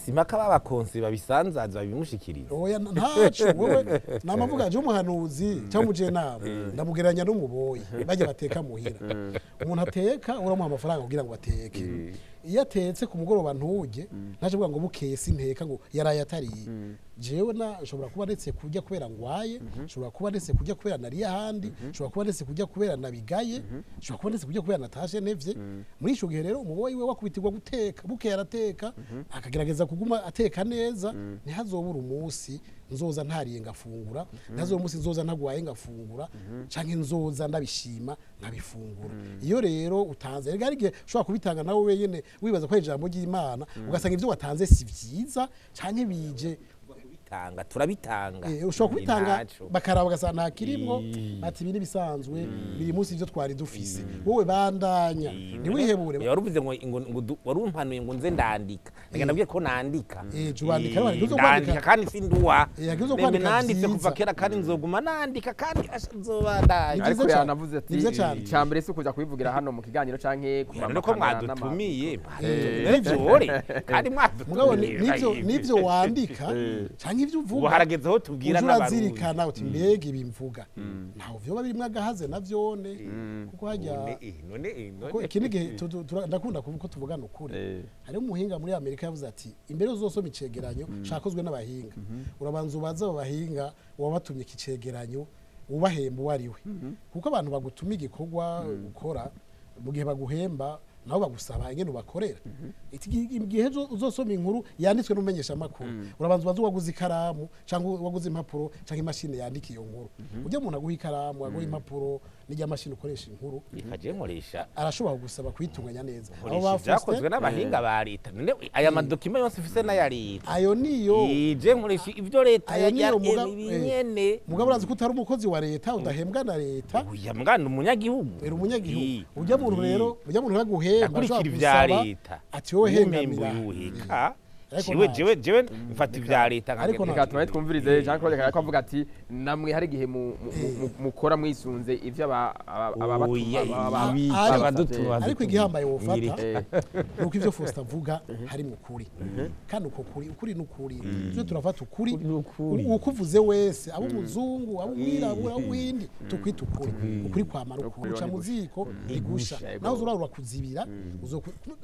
Speaker 2: Simpaka babakonse babisanzaza babimushikiriza.
Speaker 3: Oya, ntaco. Wewe namavuga je umuhanuzi cyangwa umujenama ndamugereranya n'umuboyi bajya bateka muhira. Umuntu ateka uramuha amafaranga kugira ngo ateke. Iyo atetse ku mugoroba nturye, ntaco avuga ngo bukeye sinteka, ngo yaraye atariye. Jewe na nshobora kuba ndetse kurya kubera ngwaye, nshobora kuba ndetse kurya kubera nariye ahandi, nshobora kuba ndetse kurya kubera nabigaye, nshobora kuba ndetse kurya kubera natashe nevye. Muri ico gihe rero umuboyi we wakubitirwa guteka, bukeye arateka, akagerageza kuguma ateka neza. Ntihazobura umunsi nzoza ntariye ngafungura, ntihazobura umunsi nzoza ntagwaye ngafungura, canke nzoza ndabishima nkabifungura. Iyo rero utanze, erega hari igihe ushobora kubitanga nawe wenyene wibaza ko ari ijambo ry'Imana, ugasanga ivyo watanze si vyiza canke bije
Speaker 2: Bitanga, turabitanga.
Speaker 3: Ushobora kubitanga,
Speaker 2: Ntaco.
Speaker 3: bakaraba bagasanga nta kirimwo, ati ibi nibisanzwe, biri munsi ivyo twari dufise. Wowe bandanya, ntiwihebure.
Speaker 2: Wari uvuze ngo wari umpanuye ngo nze ndandika, reka ndabwiye ko nandika.
Speaker 3: Je urandika, ariko hari igihe
Speaker 2: Ndandika kandi sinduwa.
Speaker 3: Hari igihe
Speaker 2: Meme
Speaker 3: kwandika
Speaker 2: nanditse
Speaker 3: vyiza.
Speaker 2: kuva kera kandi nzoguma nandika kandi asha nzobandanya.
Speaker 3: Ni
Speaker 1: Ariko
Speaker 3: vyiza cane.
Speaker 1: yanavuze ati
Speaker 3: Ni vyiza cane.
Speaker 1: icambere si ukuza kubivugira hano mu kiganiro canke ku
Speaker 2: None ko
Speaker 1: makamera.
Speaker 2: mwadutumiye, mwadutumiye vyore kandi
Speaker 3: Mugabo
Speaker 2: mwadutumiye.
Speaker 3: nivyo wandika canke Canke ivyo
Speaker 2: Ubu
Speaker 3: uvuga
Speaker 2: harageze aho tubwira
Speaker 3: uje
Speaker 2: n'abarundi.
Speaker 3: Urazirikana uti mbega ibi mvuga ntaho vyoba birimwo agahaze na vyone, kuko hajya
Speaker 2: None, none, none.
Speaker 3: Kuko ikindi gihe ndakunda kuvuga ko tuvugana ukuri. Hariho umuhinga muri Amerika yavuze ati imbere uzosoma icegeranyo cakozwe n'abahinga, urabanza ubaze abo bahinga wabatumye iki cegeranyo, ubahemba uwo ari we, kuko abantu bagutuma igikorwa ukora, mu gihe baguhemba nabo bagusaba ingene ubakorera. Igihe uzosoma inkuru yanditswe n'umumenyeshamakuru, urabanza ubaze uwaguze ikaramu cyangwa uwaguze impapuro cyangwa imashini yandika iyo nkuru. Ujya umuntu aguha ikaramu, aguha impapuro n'ijya mashini ukoresha inkuru,
Speaker 2: Reka je nkoresha
Speaker 3: arashobora gusaba kuyitunganya neza. Abo
Speaker 2: nkoresha
Speaker 3: ba
Speaker 2: ibyakozwe
Speaker 3: Faustin,
Speaker 2: n'abahinga ba leta. None aya madokima yose mfise n'aya leta.
Speaker 3: Ayo niyo
Speaker 2: Je nkoresha ibyo leta
Speaker 3: Ayo niyo
Speaker 2: nyene.
Speaker 3: Mugabo urazi ko utari umukozi wa leta, udahembwa na leta.
Speaker 2: Oya, mwana, umunyagihugu.
Speaker 3: Uri umunyagihugu. Ujya muntu rero, ujya muntu aguhemba
Speaker 2: Akurikira
Speaker 3: ashobora
Speaker 2: ibya
Speaker 3: gusaba
Speaker 2: leta.
Speaker 3: ati wowe hengamira.
Speaker 2: Uheka.
Speaker 3: Ariko
Speaker 2: Jewe
Speaker 3: ntaco.
Speaker 2: jewe mfata ibya leta
Speaker 3: Ariko
Speaker 2: nkagenda.
Speaker 1: Reka tubaye twumvirize Jean Claude Karako avuga ati namwe hari igihe mukora mwisunze ivyo
Speaker 2: Oya,
Speaker 1: ababatuma.
Speaker 2: ibi-
Speaker 3: Ariko
Speaker 2: abadutu-
Speaker 3: igihambaye wofata
Speaker 2: Ngiri.
Speaker 3: nuko ivyo Faustin avuga hari mu kuri, kandi uko kuri, ukuri n'ukuri, tuje turafata ukuri.
Speaker 2: Ukuri n'ukuri.
Speaker 3: Ukuvuze wese, abo umuzungu, abo umwirabura, abo uwindi, tukwita ukuri. Ukuri kwamara ukuri, uca mu ziko ntigusha. Nawe uzurarura kuzibira,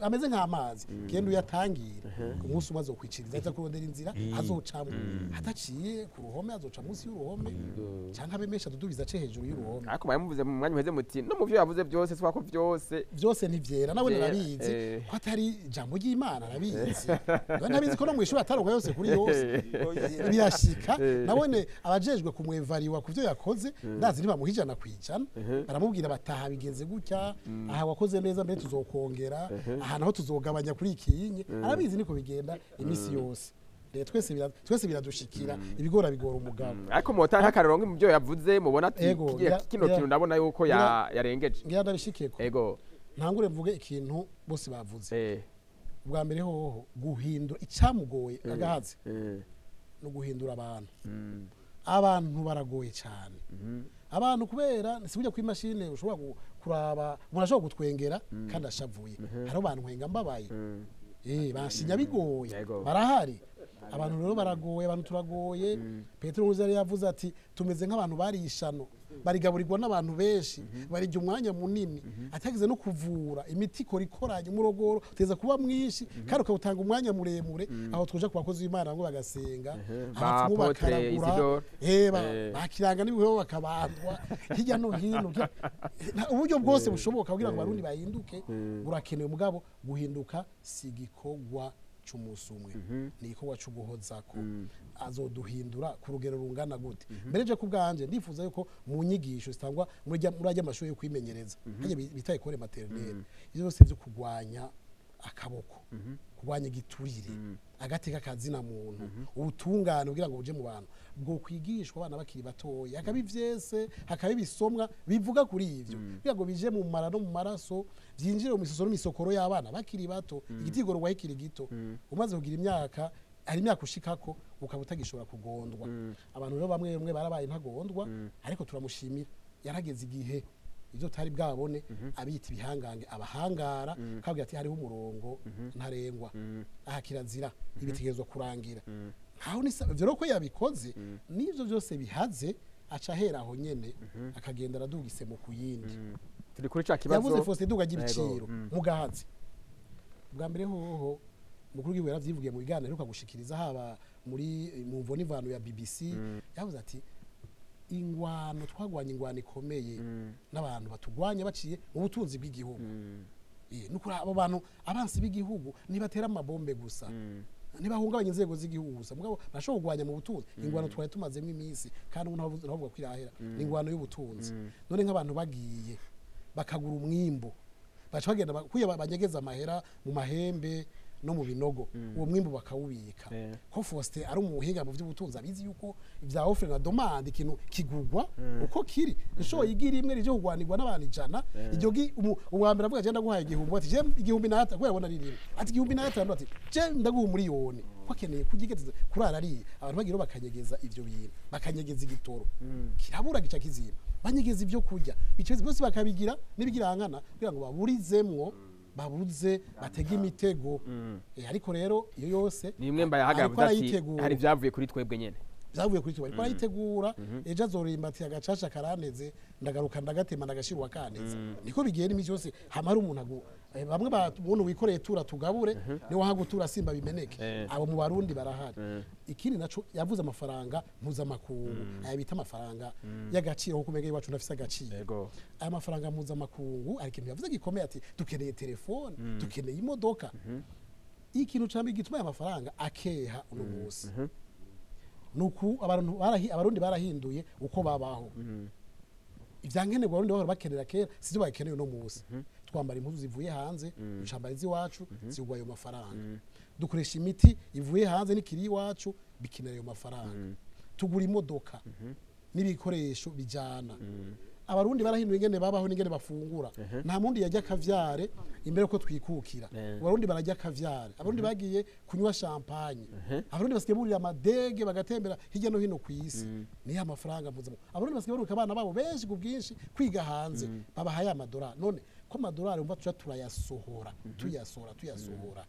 Speaker 3: ameze nk'amazi, genda uyatangira, umunsi umwe azokwiciriza, aza kurondera inzira azocamwo adaciye ku ruhome, azoca munsi y'uruhome canke abe menshi adudubiza ace hejuru y'uruhome.
Speaker 1: Ariko mwari muvuze mu mwanya uheze muti no mu vyo yavuze byose si ko byose
Speaker 3: Byose ntivyera, nawe
Speaker 1: Vyera,
Speaker 3: narabizi ko atari ijambo ry'Imana, arabizi. Nawe ntabizi ko no mw'ishuri ataronka yose kuri yose? Birashika. Nabone abajejwe kumwevariwa ku vyo yakoze, ndazi ntibamuha 100%, baramubwira bataha bigenze gutya, aha wakoze neza, mbere tuzokongera aha naho tuzogabanya kuri iki. Arabizi, niko bigenda imisi yose. Rero twese biradushikira, ibigora bigora umugabo.
Speaker 1: Ariko mota nk'akarorero mu byo yavuze mubona ati
Speaker 3: Ego,
Speaker 1: kino kintu ndabona yuko yarengeje.
Speaker 3: Ngira ndabishikeko.
Speaker 1: Ego.
Speaker 3: Ntangure mvuge ikintu bose bavuze. Ubwa mbere hoho, guhindura icyamugoye agahaze no guhindura abantu. Abantu baragoye cyane, abantu kubera si burya ku imashini ushobora kuraba umuntu ashobora gutwengera kandi ashavuye. Hariho abantu nkwenga mbabaye, banshinya bigoye. Barahari abantu rero baragoye, abantu turagoye. Petero Nkurunziza yari yavuze ati tumeze nk'abantu bariye ishano, barigaburirwa n'abantu benshi, barirya umwanya munini, atagize no kuvura imiti ikora ikoranye umurogoro uteza kuba mwinshi kandi ukawutanga umwanya muremure. Aho twoja ku bakozi b'Imana ngo bagasenga, abapfumu
Speaker 1: Ba Apotre
Speaker 3: bakaragura,
Speaker 1: Isidore.
Speaker 3: Bakiranga n'ibihuha, bakabandwa hirya no hino. Uburyo bwose bushoboka kugira ngo abarundi bahinduke burakenewe. Mugabo guhinduka si igikorwa c'umunsi umwe, ni igikorwa c'uguhozako. Azoduhindura ku rugero rungana gute? Mbere je ku bwanje ndifuza yuko mu nyigisho zitangwa muri ajya amashuri yo kwimenyereza hajya bita école maternelle, ivyo byose vyo kurwanya akaboko, kurwanya igiturire, agateka kazina muntu, ubutungane, kugira ngo buje mu bantu, bwo kwigishwa abana bakiri batoya, hakaba ivyese, hakaba ibisomwa bivuga kuri ivyo, kugira ngo bije mu mara no mu maraso, vyinjire mu misoso n'imisokoro y'abana bakiri bato. Igitigorwa kikiri gito, umaze kugira imyaka, hari imyaka ushikako ukaba utagishobora kugondwa. Abantu rero bamwe bamwe barabaye ntagondwa, ariko turamushimira, yarageze igihe ibyo tutari bwabone abita ibihangange, abahangara, kabwira ati hariho umurongo ntarengwa aha, kirazira, ibitegerezwa kurangira nkaho. Ni ivyo rero ko yabikoze, n'ivyo byose bihaze aca ahera aho nyene, akagenda araduga isemo ku yindi.
Speaker 1: Turi kuri ca kibazo.
Speaker 3: Yavuze Faustin iduga ry'ibiciro.
Speaker 1: Yego,
Speaker 3: Mugahazi bwa mbere hoho, umukuru w'igihugu yaravyivugiye mu biganiro aheruka gushikiriza, haba muri mu mvo n'imvano ya BBC, yavuze ati ingwano twagwanye, ingwano ikomeye n'abantu batugwanya baciye mu butunzi bw'igihugu. Nukuri abo bantu, abansi b'igihugu, ntibatera amabombe gusa, ntibahungabanya inzego z'igihugu gusa, mugabo barashobora kurwanya mu butunzi. Ingwano twari tumazemo iminsi, kandi ubu ntavuga ko irahera, ni ingwano y'ubutunzi. None nk'abantu bagiye bakagura umwimbu, baca bagenda kuya banyegeza amahera mu mahembe no mu binogo, uwo mwimbu bakawubika. Ko Faustin ari umuhinga mu by'ubutunzi, abizi yuko ibya offre na demande, ikintu kigugwa uko kiri. Ishoboye igira imwe rije kugwanirwa n'abantu 100, iryo gi uwa mbere avuga je ndaguhaye 1000, ati je 1005, kubera abona ari rimwe, ati 1005, ati je ndaguha 1,000,000, ko akeneye kugigeza kurara ariye. Abantu bagira bakanyegeza ivyo bintu, bakanyegeza igitoro, kirabura gica kizima, banyegeza ibyo kurya, bice byose bakabigira n'ibigirankana kugira ngo baburizemwo. Babuze batega imitego. Ariko rero iyo yose
Speaker 1: ni imwe mbaye
Speaker 3: ariko
Speaker 1: avuze ati
Speaker 3: arayitegura.
Speaker 1: Hari ibyavuye kuri twebwe nyene.
Speaker 3: Byavuye kuri twe, ariko arayitegura. Ejo azorimba ati agacaca karaneze, ndagaruka ndagatema ndagashira uwakaneze. Niko bigenda imisi yose. Hama hari umuntu bamwe umuntu wikoreye tura tugabure, niwe wahagutura simba bimeneke. Abo mu Barundi barahari. Ikindi naco yavuze amafaranga mpuzamakungu, aya bita amafaranga y'agaciro, kuko umenga iwacu ndafise agaciro. Aya mafaranga mpuzamakungu, hari ikintu yavuze gikomeye, ati dukeneye telefone, dukeneye imodoka. Ikintu ca mbere gituma aya mafaranga akeha uno munsi nuku abantu abarundi barahinduye uko babaho. Ivyankenerwa abarundi bahora bakenera kera sivyo bakeneye uno munsi. Twambara impuzu zivuye hanze, ducambara iz'iwacu zigwa ayo mafaranga. Dukoresha imiti ivuye hanze n'ikiri iwacu bikenera ayo mafaranga. Tugura imodoka n'ibikoresho bijana. Abarundi barahinduye ingene babaho n'ingene bafungura. Nta mundi yajya akavyare imbere ko twikukira. Abarundi barajya akavyare, abarundi bagiye kunywa champagne, abarundi basigaye burira amadege bagatembera hirya no hino ku isi. Niyo amafaranga mpuzamahanga. Abarundi basigaye baruka abana babo benshi ku bwinshi kwiga hanze, babahaye amadolari. None ko amadolari umva tuja turayasohora, tuyasohora, tuyasohora,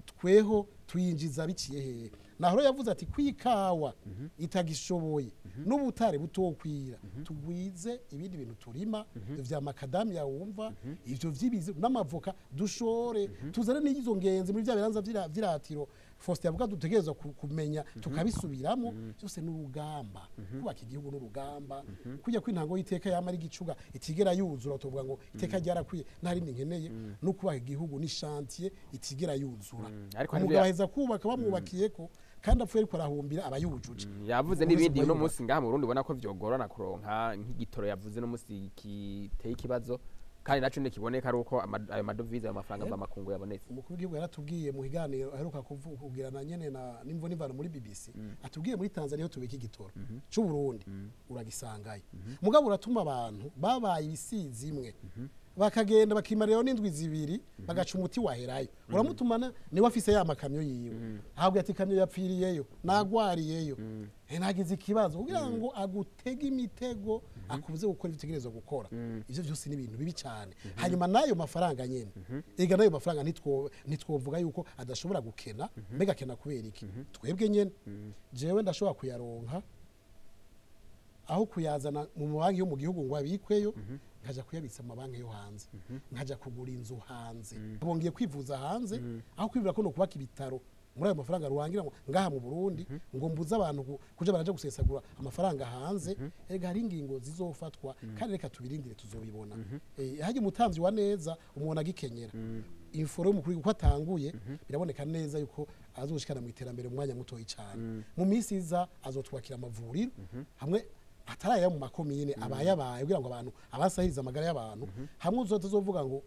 Speaker 3: tweho tuyinjiza biciye hehe? Naho yavuze ati kwikawa itagishoboye n'ubutare butokwira, tugwize ibindi bintu turima, ivyo vya makadamia wumva, ivyo vy'ibizi n'amavoka, dushore tuzane n'izo ngenzi muri vya biranza vy'iratiro Faustin yavuga dutegerezwa kumenya tukabisubiramo byose. N'urugamba kubaka igihugu n'urugamba kujya kw'intango y'iteka yama ari igicuga itigera yuzura, tuvuga ngo iteka ryarakwiye nta rindi nkeneye. No kubaka igihugu ni chantier itigera yuzura.
Speaker 1: Ariko hari
Speaker 3: umugabo aheza kubaka bamwubakiyeko kandi apfuye ariko arahumbira aba yujuje.
Speaker 1: Yavuze
Speaker 3: Umunsi
Speaker 1: n'ibindi uno
Speaker 3: bayubaka.
Speaker 1: munsi ngaha mu Burundi ubona ko vyogorana kuronka nk'igitoro. Yavuze no munsi kiteye ikibazo, kandi naco ntikiboneka ari uko ayo madovize, ayo mafaranga mva makungu yabonetse.
Speaker 3: Umukuru w'igihugu yaratubwiye mu kiganiro aheruka kugirana nyene na n'imvo n'imvano muri BBC, atubwiye muri Tanzania iyo tubika igitoro c'u Burundi uragisangayo. Mugabo uratuma abantu babaye ibisizi imwe bakagenda bakimarirayo n'indwi 2 bagaca umuti waherayo. Uramutumana niwe afise ya makamyo yiwe, ahabwa ati ikamyo yapfiriyeyo, nagwariyeyo, nagize ikibazo, kugira ngo agutege imitego akubuze gukora ivyo utegerezwa gukora. Ivyo vyose ni ibintu bibi cyane. Hanyuma n'ayo mafaranga nyene, ega n'ayo mafaranga ntitwovuga yuko adashobora gukena. Mbega akena kubera iki? Twebwe nyene. Jewe ndashobora kuyaronka, aho kuyazana mu mabanki yo mu gihugu ngo abikweyo, nkaja kuyabitsa mu mabanki yo hanze, nkaja kugura inzu hanze, bongeye kwivuza hanze, aho kwibwira ko no kubaka ibitaro muri ayo mafaranga rurangira ngo ngaha mu Burundi, ngo mbuze abantu kuja baraja gusesagura amafaranga hanze. Erega hari ingingo zizofatwa kandi reka tubirindire, tuzobibona. Hajya umutamvyi wa neza umuntu agikenyera inforo y'umukuru uko atanguye, biraboneka neza yuko azoshikana mu iterambere mu mwanya mutoyi cyane. Mu minsi iza azotwakira amavuriro hamwe ataraya mu makomine abayabaye, kugira ngo abantu abasahiriza amagara y'abantu hamwe uzovuga ngo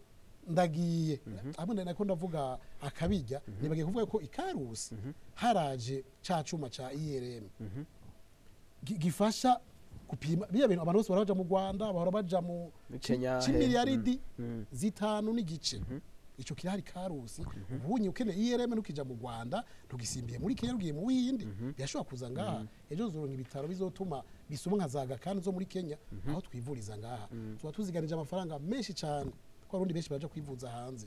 Speaker 3: ndagiye hamwe. Nako ndavuga akabijya, nibagiye kuvuga ko ikarusi haraje ca cuma ca IRM gifasha gupima biya bintu. Abantu bose bahora baja mu Rwanda, bahora baja mu
Speaker 1: Kenya, he.
Speaker 3: c'imiliyaridi 5.5. Ico kirahari karusi. Ubunye ukeneye IRM ntukija mu Rwanda, ntugisimbiye muri Kenya, rugiye mu Buhindi, birashobora kuza ngaha. Ejo uzoronka ibitaro bizotuma bisuma nka zaga kandi zo muri Kenya aho twivuriza ngaha. Tuba tuziganije amafaranga menshi cyane kuko abarundi benshi baraja kwivuza hanze.